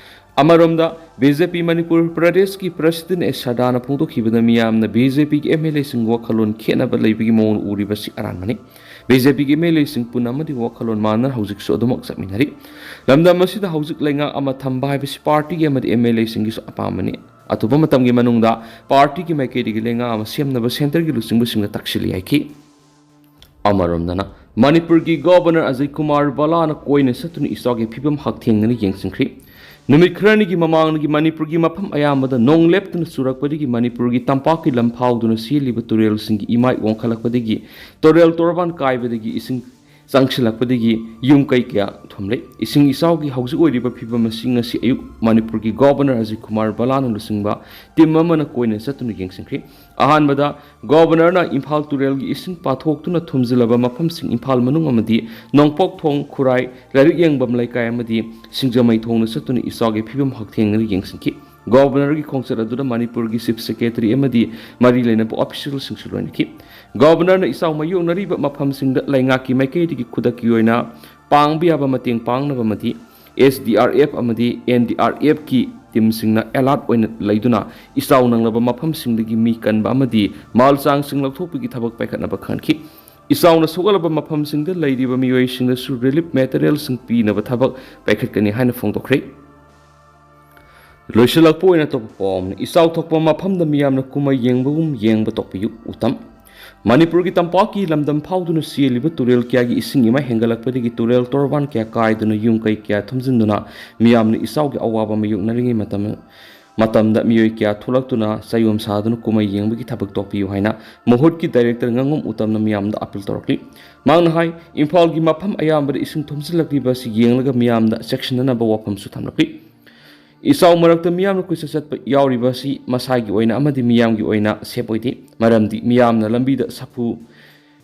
ꯑꯃꯔꯣꯝꯗ, ꯕꯤ ꯖꯦ ꯄꯤ ꯃꯅꯤꯄꯨꯔ ꯄ꯭ꯔꯗꯦꯁꯀꯤ ꯄ꯭ꯔꯁꯤꯗꯦꯟ ꯑꯦꯁ ꯁꯗꯥꯅ ꯐꯣꯡꯗꯣꯛꯈꯤꯕꯗ, ꯃꯤꯌꯥꯝꯅ ꯕꯤ ꯖꯦ ꯄꯤꯒꯤ ꯑꯦꯝ ꯑꯦꯜ ꯑꯦꯁꯤꯡ ꯋꯥꯈꯜꯂꯣꯟ ꯈꯦꯠꯅꯕ ꯂꯩꯕꯒꯤ ꯃꯑꯣꯡ ꯎꯔꯤꯕꯁꯤ ꯑꯔꯥꯟꯕꯅꯤ꯫ ꯕꯤ ꯖꯦ ꯄꯤꯒꯤ ꯑꯦꯝ ꯑꯦꯜ ꯑꯦꯁꯤꯡ ꯄꯨꯝꯅꯃꯛ ꯑꯃꯗꯤ ꯋꯥꯈꯜꯂꯣꯟ ꯃꯥꯟꯅꯅ ꯍꯧꯖꯤꯛꯁꯨ ꯑꯗꯨꯃꯛ ꯆꯠꯃꯤꯟꯅꯔꯤ꯫ ꯂꯝꯗꯝ ꯑꯁꯤꯗ ꯍꯧꯖꯤꯛ ꯂꯩꯉꯥꯛ ꯑꯃ ꯊꯝꯕ ꯍꯥꯏꯕꯁꯤ ꯄꯥꯔꯇꯤꯒꯤ ꯑꯃꯗꯤ ꯑꯦꯝ ꯑꯦꯜ ꯑꯦꯁꯤꯡꯒꯤꯁꯨ ꯑꯄꯥꯝꯕꯅꯤ꯫ ꯑꯊꯨꯕ ꯃꯇꯝꯒꯤ ꯃꯅꯨꯡꯗ ꯄꯥꯔꯇꯤꯒꯤ ꯃꯥꯏꯀꯩꯗꯒꯤ ꯂꯩꯉꯥꯛ ꯑꯃ ꯁꯦꯝꯅꯕ ꯁꯦꯟꯇꯔꯒꯤ ꯂꯨꯆꯤꯡꯕꯁꯤꯡꯅ ꯇꯛꯁꯤꯜꯂꯤ ꯍꯥꯏꯈꯤ꯫ ꯑꯃꯔꯣꯝꯗꯅ, ꯃꯅꯤꯄꯨꯔꯒꯤ ꯒꯣꯚꯔꯅꯔ ꯑꯖꯌ ꯀꯨꯃꯥꯔ ꯕꯂꯥꯅ ꯀꯣꯏꯅ ꯆꯠꯇꯨꯅ ꯏꯆꯥꯎꯒꯤ ꯐꯤꯕꯝ ꯍꯛꯊꯦꯡꯅꯅ ꯌꯦꯡꯁꯤꯟꯈ꯭ꯔꯤ꯫ ꯅꯨꯃꯤꯠ ꯈꯔꯅꯤꯒꯤ ꯃꯃꯥꯡꯗꯒꯤ ꯃꯅꯤꯄꯨꯔꯒꯤ ꯃꯐꯝ ꯑꯌꯥꯝꯕꯗ ꯅꯣꯡ ꯂꯦꯞꯇꯅ ꯆꯨꯔꯛꯄꯗꯒꯤ ꯃꯅꯤꯄꯨꯔꯒꯤ ꯇꯝꯄꯥꯛꯀꯤ ꯂꯝ ꯐꯥꯎꯗꯨꯅ ꯆꯦꯜꯂꯤꯕ ꯇꯨꯔꯦꯜꯁꯤꯡꯒꯤ ꯏꯃꯥꯏ ꯋꯥꯡꯈꯠꯂꯛꯄꯗꯒꯤ ꯇꯨꯔꯦꯜ ꯇꯣꯔꯕꯥꯟ ꯀꯥꯏꯕꯗꯒꯤ ꯏꯁꯤꯡ ꯆꯪꯁꯤꯜꯂꯛꯄꯗꯒꯤ ꯌꯨꯝ ꯀꯩ ꯀꯌꯥ ꯊꯨꯝꯂꯦ꯫ ꯏꯁꯤꯡ ꯏꯆꯥꯎꯒꯤ ꯍꯧꯖꯤꯛ ꯑꯣꯏꯔꯤꯕ ꯐꯤꯕꯝ ꯑꯁꯤ ꯉꯁꯤ ꯑꯌꯨꯛ ꯃꯅꯤꯄꯨꯔꯒꯤ ꯒꯣꯚꯔꯅꯔ ꯑꯖꯌ ꯀꯨꯃꯥꯔ ꯕꯂꯥꯅ ꯂꯨꯆꯤꯡꯕ ꯇꯤꯝ ꯑꯃꯅ ꯀꯣꯏꯅ ꯆꯠꯇꯨꯅ ꯌꯦꯡꯁꯤꯟꯈ꯭ꯔꯤ꯫ ꯑꯍꯥꯟꯕꯗ, ꯒꯣꯚꯔꯅꯔꯅ ꯏꯝꯐꯥꯜ ꯇꯨꯔꯦꯜꯒꯤ ꯏꯁꯤꯡ ꯄꯥꯊꯣꯛꯇꯨꯅ ꯊꯨꯝꯖꯤꯜꯂꯕ ꯃꯐꯝꯁꯤꯡ, ꯏꯝꯐꯥꯜ ꯃꯅꯨꯡ ꯑꯃꯗꯤ ꯅꯣꯡꯄꯣꯛ ꯊꯣꯡ, ꯈꯨꯔꯥꯏ, ꯂꯥꯏꯔꯤꯛ ꯌꯦꯡꯕꯝ ꯂꯩꯀꯥꯏ ꯑꯃꯗꯤ ꯁꯤꯡꯖꯃꯩ ꯊꯣꯡꯗ ꯆꯠꯇꯨꯅ ꯏꯆꯥꯎꯒꯤ ꯐꯤꯕꯝ ꯍꯛꯊꯦꯡꯅꯅ ꯌꯦꯡꯁꯤꯟꯈꯤ꯫ ꯒꯣꯚꯔꯅꯔꯒꯤ ꯈꯣꯡꯆꯠ ꯑꯗꯨꯗ ꯃꯅꯤꯄꯨꯔꯒꯤ ꯆꯤꯐ ꯁꯦꯀ꯭ꯔꯦꯇꯔꯤ ꯑꯃꯗꯤ ꯃꯔꯤ ꯂꯩꯅꯕ ꯑꯣꯐꯤꯁꯤꯌꯦꯜꯁꯤꯡꯁꯨ ꯂꯣꯏꯅꯈꯤ꯫ ꯒꯣꯚꯔꯅꯔꯅ ꯏꯆꯥꯎ ꯃꯥꯌꯣꯛꯅꯔꯤꯕ ꯃꯐꯝꯁꯤꯡꯗ ꯂꯩꯉꯥꯛꯀꯤ ꯃꯥꯏꯀꯩꯗꯒꯤ ꯈꯨꯗꯛꯀꯤ ꯑꯣꯏꯅ ꯄꯥꯡꯕ ꯌꯥꯕ ꯃꯇꯦꯡ ꯄꯥꯡꯅꯕ ꯑꯃꯗꯤ ꯑꯦꯁ ꯗꯤ ꯑꯥꯔ ꯑꯦꯐ ꯑꯃꯗꯤ ꯑꯦꯟ ꯗꯤ ꯑꯥꯔ ꯑꯦꯐꯀꯤ ꯇꯤꯝꯁꯤꯡꯅ ꯑꯦꯂꯔꯠ ꯑꯣꯏꯅ ꯂꯩꯗꯨꯅ ꯏꯆꯥꯎ ꯅꯪꯂꯕ ꯃꯐꯝꯁꯤꯡꯗꯒꯤ ꯃꯤ ꯀꯟꯕ ꯑꯃꯗꯤ ꯃꯥꯜ ꯆꯥꯡꯁꯤꯡ ꯂꯧꯊꯣꯛꯄꯒꯤ ꯊꯕꯛ ꯄꯥꯏꯈꯠꯅꯕ ꯈꯪꯍꯟꯈꯤ꯫ ꯏꯆꯥꯎꯅ ꯁꯣꯛꯍꯜꯂꯕ ꯃꯐꯝꯁꯤꯡꯗ ꯂꯩꯔꯤꯕ ꯃꯤꯑꯣꯏꯁꯤꯡꯗꯁꯨ ꯔꯤꯂꯤꯐ ꯃꯦꯇꯔꯤꯌꯦꯜꯁꯤꯡ ꯄꯤꯅꯕ ꯊꯕꯛ ꯄꯥꯏꯈꯠꯀꯅꯤ ꯍꯥꯏꯅ ꯐꯣꯡꯗꯣꯛꯈ꯭ꯔꯦ꯫ ꯂꯣꯏꯁꯤꯜꯂꯛꯄ ꯑꯣꯏꯅ ꯑꯇꯣꯞꯄ ꯄꯥꯎ ꯑꯃꯅ, ꯏꯆꯥꯎ ꯊꯣꯛꯄ ꯃꯐꯝꯗ ꯃꯤꯌꯥꯝꯅ ꯀꯨꯝꯍꯩ ꯌꯦꯡꯕꯒꯨꯝ ꯌꯦꯡꯕ ꯇꯣꯛꯄꯤꯌꯨ꯫ ꯎꯇꯝ꯫ ꯃꯅꯤꯄꯨꯔꯒꯤ ꯇꯝꯄꯥꯛꯀꯤ ꯂꯝꯗꯝ ꯐꯥꯎꯗꯨꯅ ꯆꯦꯜꯂꯤꯕ ꯇꯨꯔꯦꯜ ꯀꯌꯥꯒꯤ ꯏꯁꯤꯡ ꯏꯃꯥꯏ ꯍꯦꯟꯒꯠꯂꯛꯄꯗꯒꯤ ꯇꯨꯔꯦꯜ ꯇꯣꯔꯕꯥꯟ ꯀꯌꯥ ꯀꯥꯏꯗꯨꯅ ꯌꯨꯝ ꯀꯩ ꯀꯌꯥ ꯊꯨꯝꯖꯤꯟꯗꯨꯅ ꯃꯤꯌꯥꯝꯅ ꯏꯆꯥꯎꯒꯤ ꯑꯋꯥꯕ ꯃꯥꯌꯣꯛꯅꯔꯤꯉꯩ ꯃꯇꯝ, ꯃꯇꯝꯗ ꯃꯤꯑꯣꯏ ꯀꯌꯥ ꯊꯣꯛꯂꯛꯇꯨꯅ ꯆꯌꯣꯝ ꯁꯥꯗꯨꯅ ꯀꯨꯝꯍꯩ ꯌꯦꯡꯕꯒꯤ ꯊꯕꯛ ꯇꯣꯛꯄꯤꯌꯨ ꯍꯥꯏꯅ ꯃꯍꯨꯠꯀꯤ ꯗꯥꯏꯔꯦꯛꯇꯔ ꯉꯥꯉꯣꯝ ꯎꯇꯝꯅ ꯃꯤꯌꯥꯝꯗ ꯑꯄꯤꯜ ꯇꯧꯔꯛꯂꯤ꯫ ꯃꯍꯥꯛꯅ ꯍꯥꯏ, ꯏꯝꯐꯥꯜꯒꯤ ꯃꯐꯝ ꯑꯌꯥꯝꯕꯗ ꯏꯁꯤꯡ ꯊꯨꯝꯖꯤꯜꯂꯛꯂꯤꯕ ꯑꯁꯤ ꯌꯦꯡꯂꯒ ꯃꯤꯌꯥꯝꯗ ꯆꯦꯛꯁꯤꯟꯅꯅꯕ ꯋꯥꯐꯝꯁꯨ ꯊꯝꯂꯛꯂꯤ꯫ ꯏꯆꯥꯎ ꯃꯔꯛꯇ ꯃꯤꯌꯥꯝꯅ ꯀꯣꯏꯆꯠ ꯆꯠꯄ ꯌꯥꯎꯔꯤꯕ ꯑꯁꯤ ꯃꯁꯥꯒꯤ ꯑꯣꯏꯅ ꯑꯃꯗꯤ ꯃꯤꯌꯥꯝꯒꯤ ꯑꯣꯏꯅ ꯁꯦꯞ ꯑꯣꯏꯗꯦ, ꯃꯔꯝꯗꯤ ꯃꯤꯌꯥꯝꯅ ꯂꯝꯕꯤꯗ ꯁꯥꯐꯨ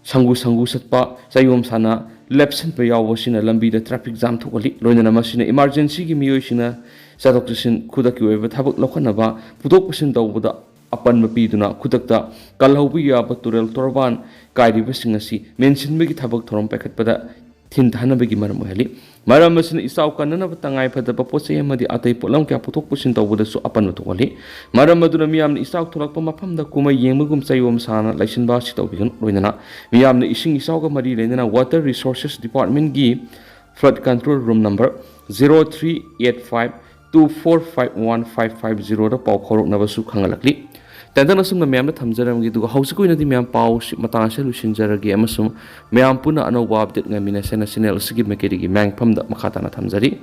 ꯁꯪꯒꯨ ꯁꯪꯒꯨ ꯆꯠꯄ, ꯆꯌꯣꯝ ꯁꯥꯅ ꯂꯦꯞꯁꯤꯟꯕ ꯌꯥꯎꯕ ꯑꯁꯤꯅ ꯂꯝꯕꯤꯗ ꯇ꯭ꯔꯥꯐꯤꯛ ꯖꯥꯝ ꯊꯣꯛꯍꯜꯂꯤ꯫ ꯂꯣꯏꯅꯅ ꯃꯁꯤꯅ ꯏꯃꯥꯔꯖꯦꯟꯁꯤꯒꯤ ꯃꯤꯑꯣꯏꯁꯤꯡꯅ ꯆꯠꯊꯣꯛ ꯆꯠꯁꯤꯟ ꯈꯨꯗꯛꯀꯤ ꯑꯣꯏꯕ ꯊꯕꯛ ꯂꯧꯈꯠꯅꯕ ꯄꯨꯊꯣꯛ ꯄꯨꯁꯤꯟ ꯇꯧꯕꯗ ꯑꯄꯟꯕ ꯄꯤꯗꯨꯅ ꯈꯨꯗꯛꯇ ꯀꯜꯍꯧꯕ ꯌꯥꯕ ꯇꯨꯔꯦꯜ ꯇꯣꯔꯕꯥꯟ ꯀꯥꯏꯔꯤꯕꯁꯤꯡ ꯑꯁꯤ ꯃꯦꯟꯁꯤꯟꯕꯒꯤ ꯊꯕꯛ ꯊꯧꯔꯝ ꯄꯥꯏꯈꯠꯄꯗ ꯊꯤꯟꯊꯍꯟꯅꯕꯒꯤ ꯃꯔꯝ ꯑꯣꯏꯍꯜꯂꯤ꯫ ꯃꯔꯝ ꯑꯁꯤꯅ ꯏꯆꯥꯎ ꯀꯟꯅꯅꯕ ꯇꯉꯥꯏ ꯐꯗꯕ ꯄꯣꯠ ꯆꯩ ꯑꯃꯗꯤ ꯑꯇꯩ ꯄꯣꯠꯂꯝ ꯀꯌꯥ ꯄꯨꯊꯣꯛ ꯄꯨꯁꯤꯟ ꯇꯧꯕꯗꯁꯨ ꯑꯄꯟꯕ ꯊꯣꯛꯍꯜꯂꯤ꯫ ꯃꯔꯝ ꯑꯗꯨꯅ ꯃꯤꯌꯥꯝꯅ ꯏꯆꯥꯎ ꯊꯣꯛꯂꯛꯄ ꯃꯐꯝꯗ ꯀꯨꯝꯍꯩ ꯌꯦꯡꯕꯒꯨꯝ ꯆꯌꯣꯜ ꯁꯥꯅ ꯂꯩꯁꯤꯟꯕ ꯑꯁꯤ ꯇꯧꯕꯤꯒꯅꯨ꯫ ꯂꯣꯏꯅꯅ ꯃꯤꯌꯥꯝꯅ ꯏꯁꯤꯡ ꯏꯆꯥꯎꯒ ꯃꯔꯤ ꯂꯩꯅꯅ Water Resources Departmentꯀꯤ flood control room number zero three eight five two four five one five five zeroꯗ ꯄꯥꯎ ꯐꯥꯎꯔꯛꯅꯕꯁꯨ ꯈꯪꯍꯜꯂꯛꯂꯤ꯫ ꯇꯦꯟꯇꯛꯅ ꯑꯁꯨꯝꯅ ꯃꯌꯥꯝꯗ ꯊꯝꯖꯔꯝꯒꯦ, ꯑꯗꯨꯒ ꯍꯧꯖꯤꯛꯀꯤ ꯑꯣꯏꯅꯗꯤ ꯃꯌꯥꯝ ꯄꯥꯎ ꯁꯤ ꯃꯇꯥꯡ ꯑꯁꯤꯗ ꯂꯣꯏꯁꯤꯟꯖꯔꯒꯦ, ꯑꯃꯁꯨꯡ ꯃꯌꯥꯝ ꯄꯨꯟꯅ ꯑꯅꯧꯕ update ꯉꯥꯏꯃꯤꯟꯅꯁꯦꯅ channel ꯑꯁꯤꯒꯤ ꯃꯥꯏꯀꯩꯗꯒꯤ ꯃꯌꯥꯝꯐꯝꯗ ꯃꯈꯥ ꯇꯥꯅ ꯊꯝꯖꯔꯤ꯫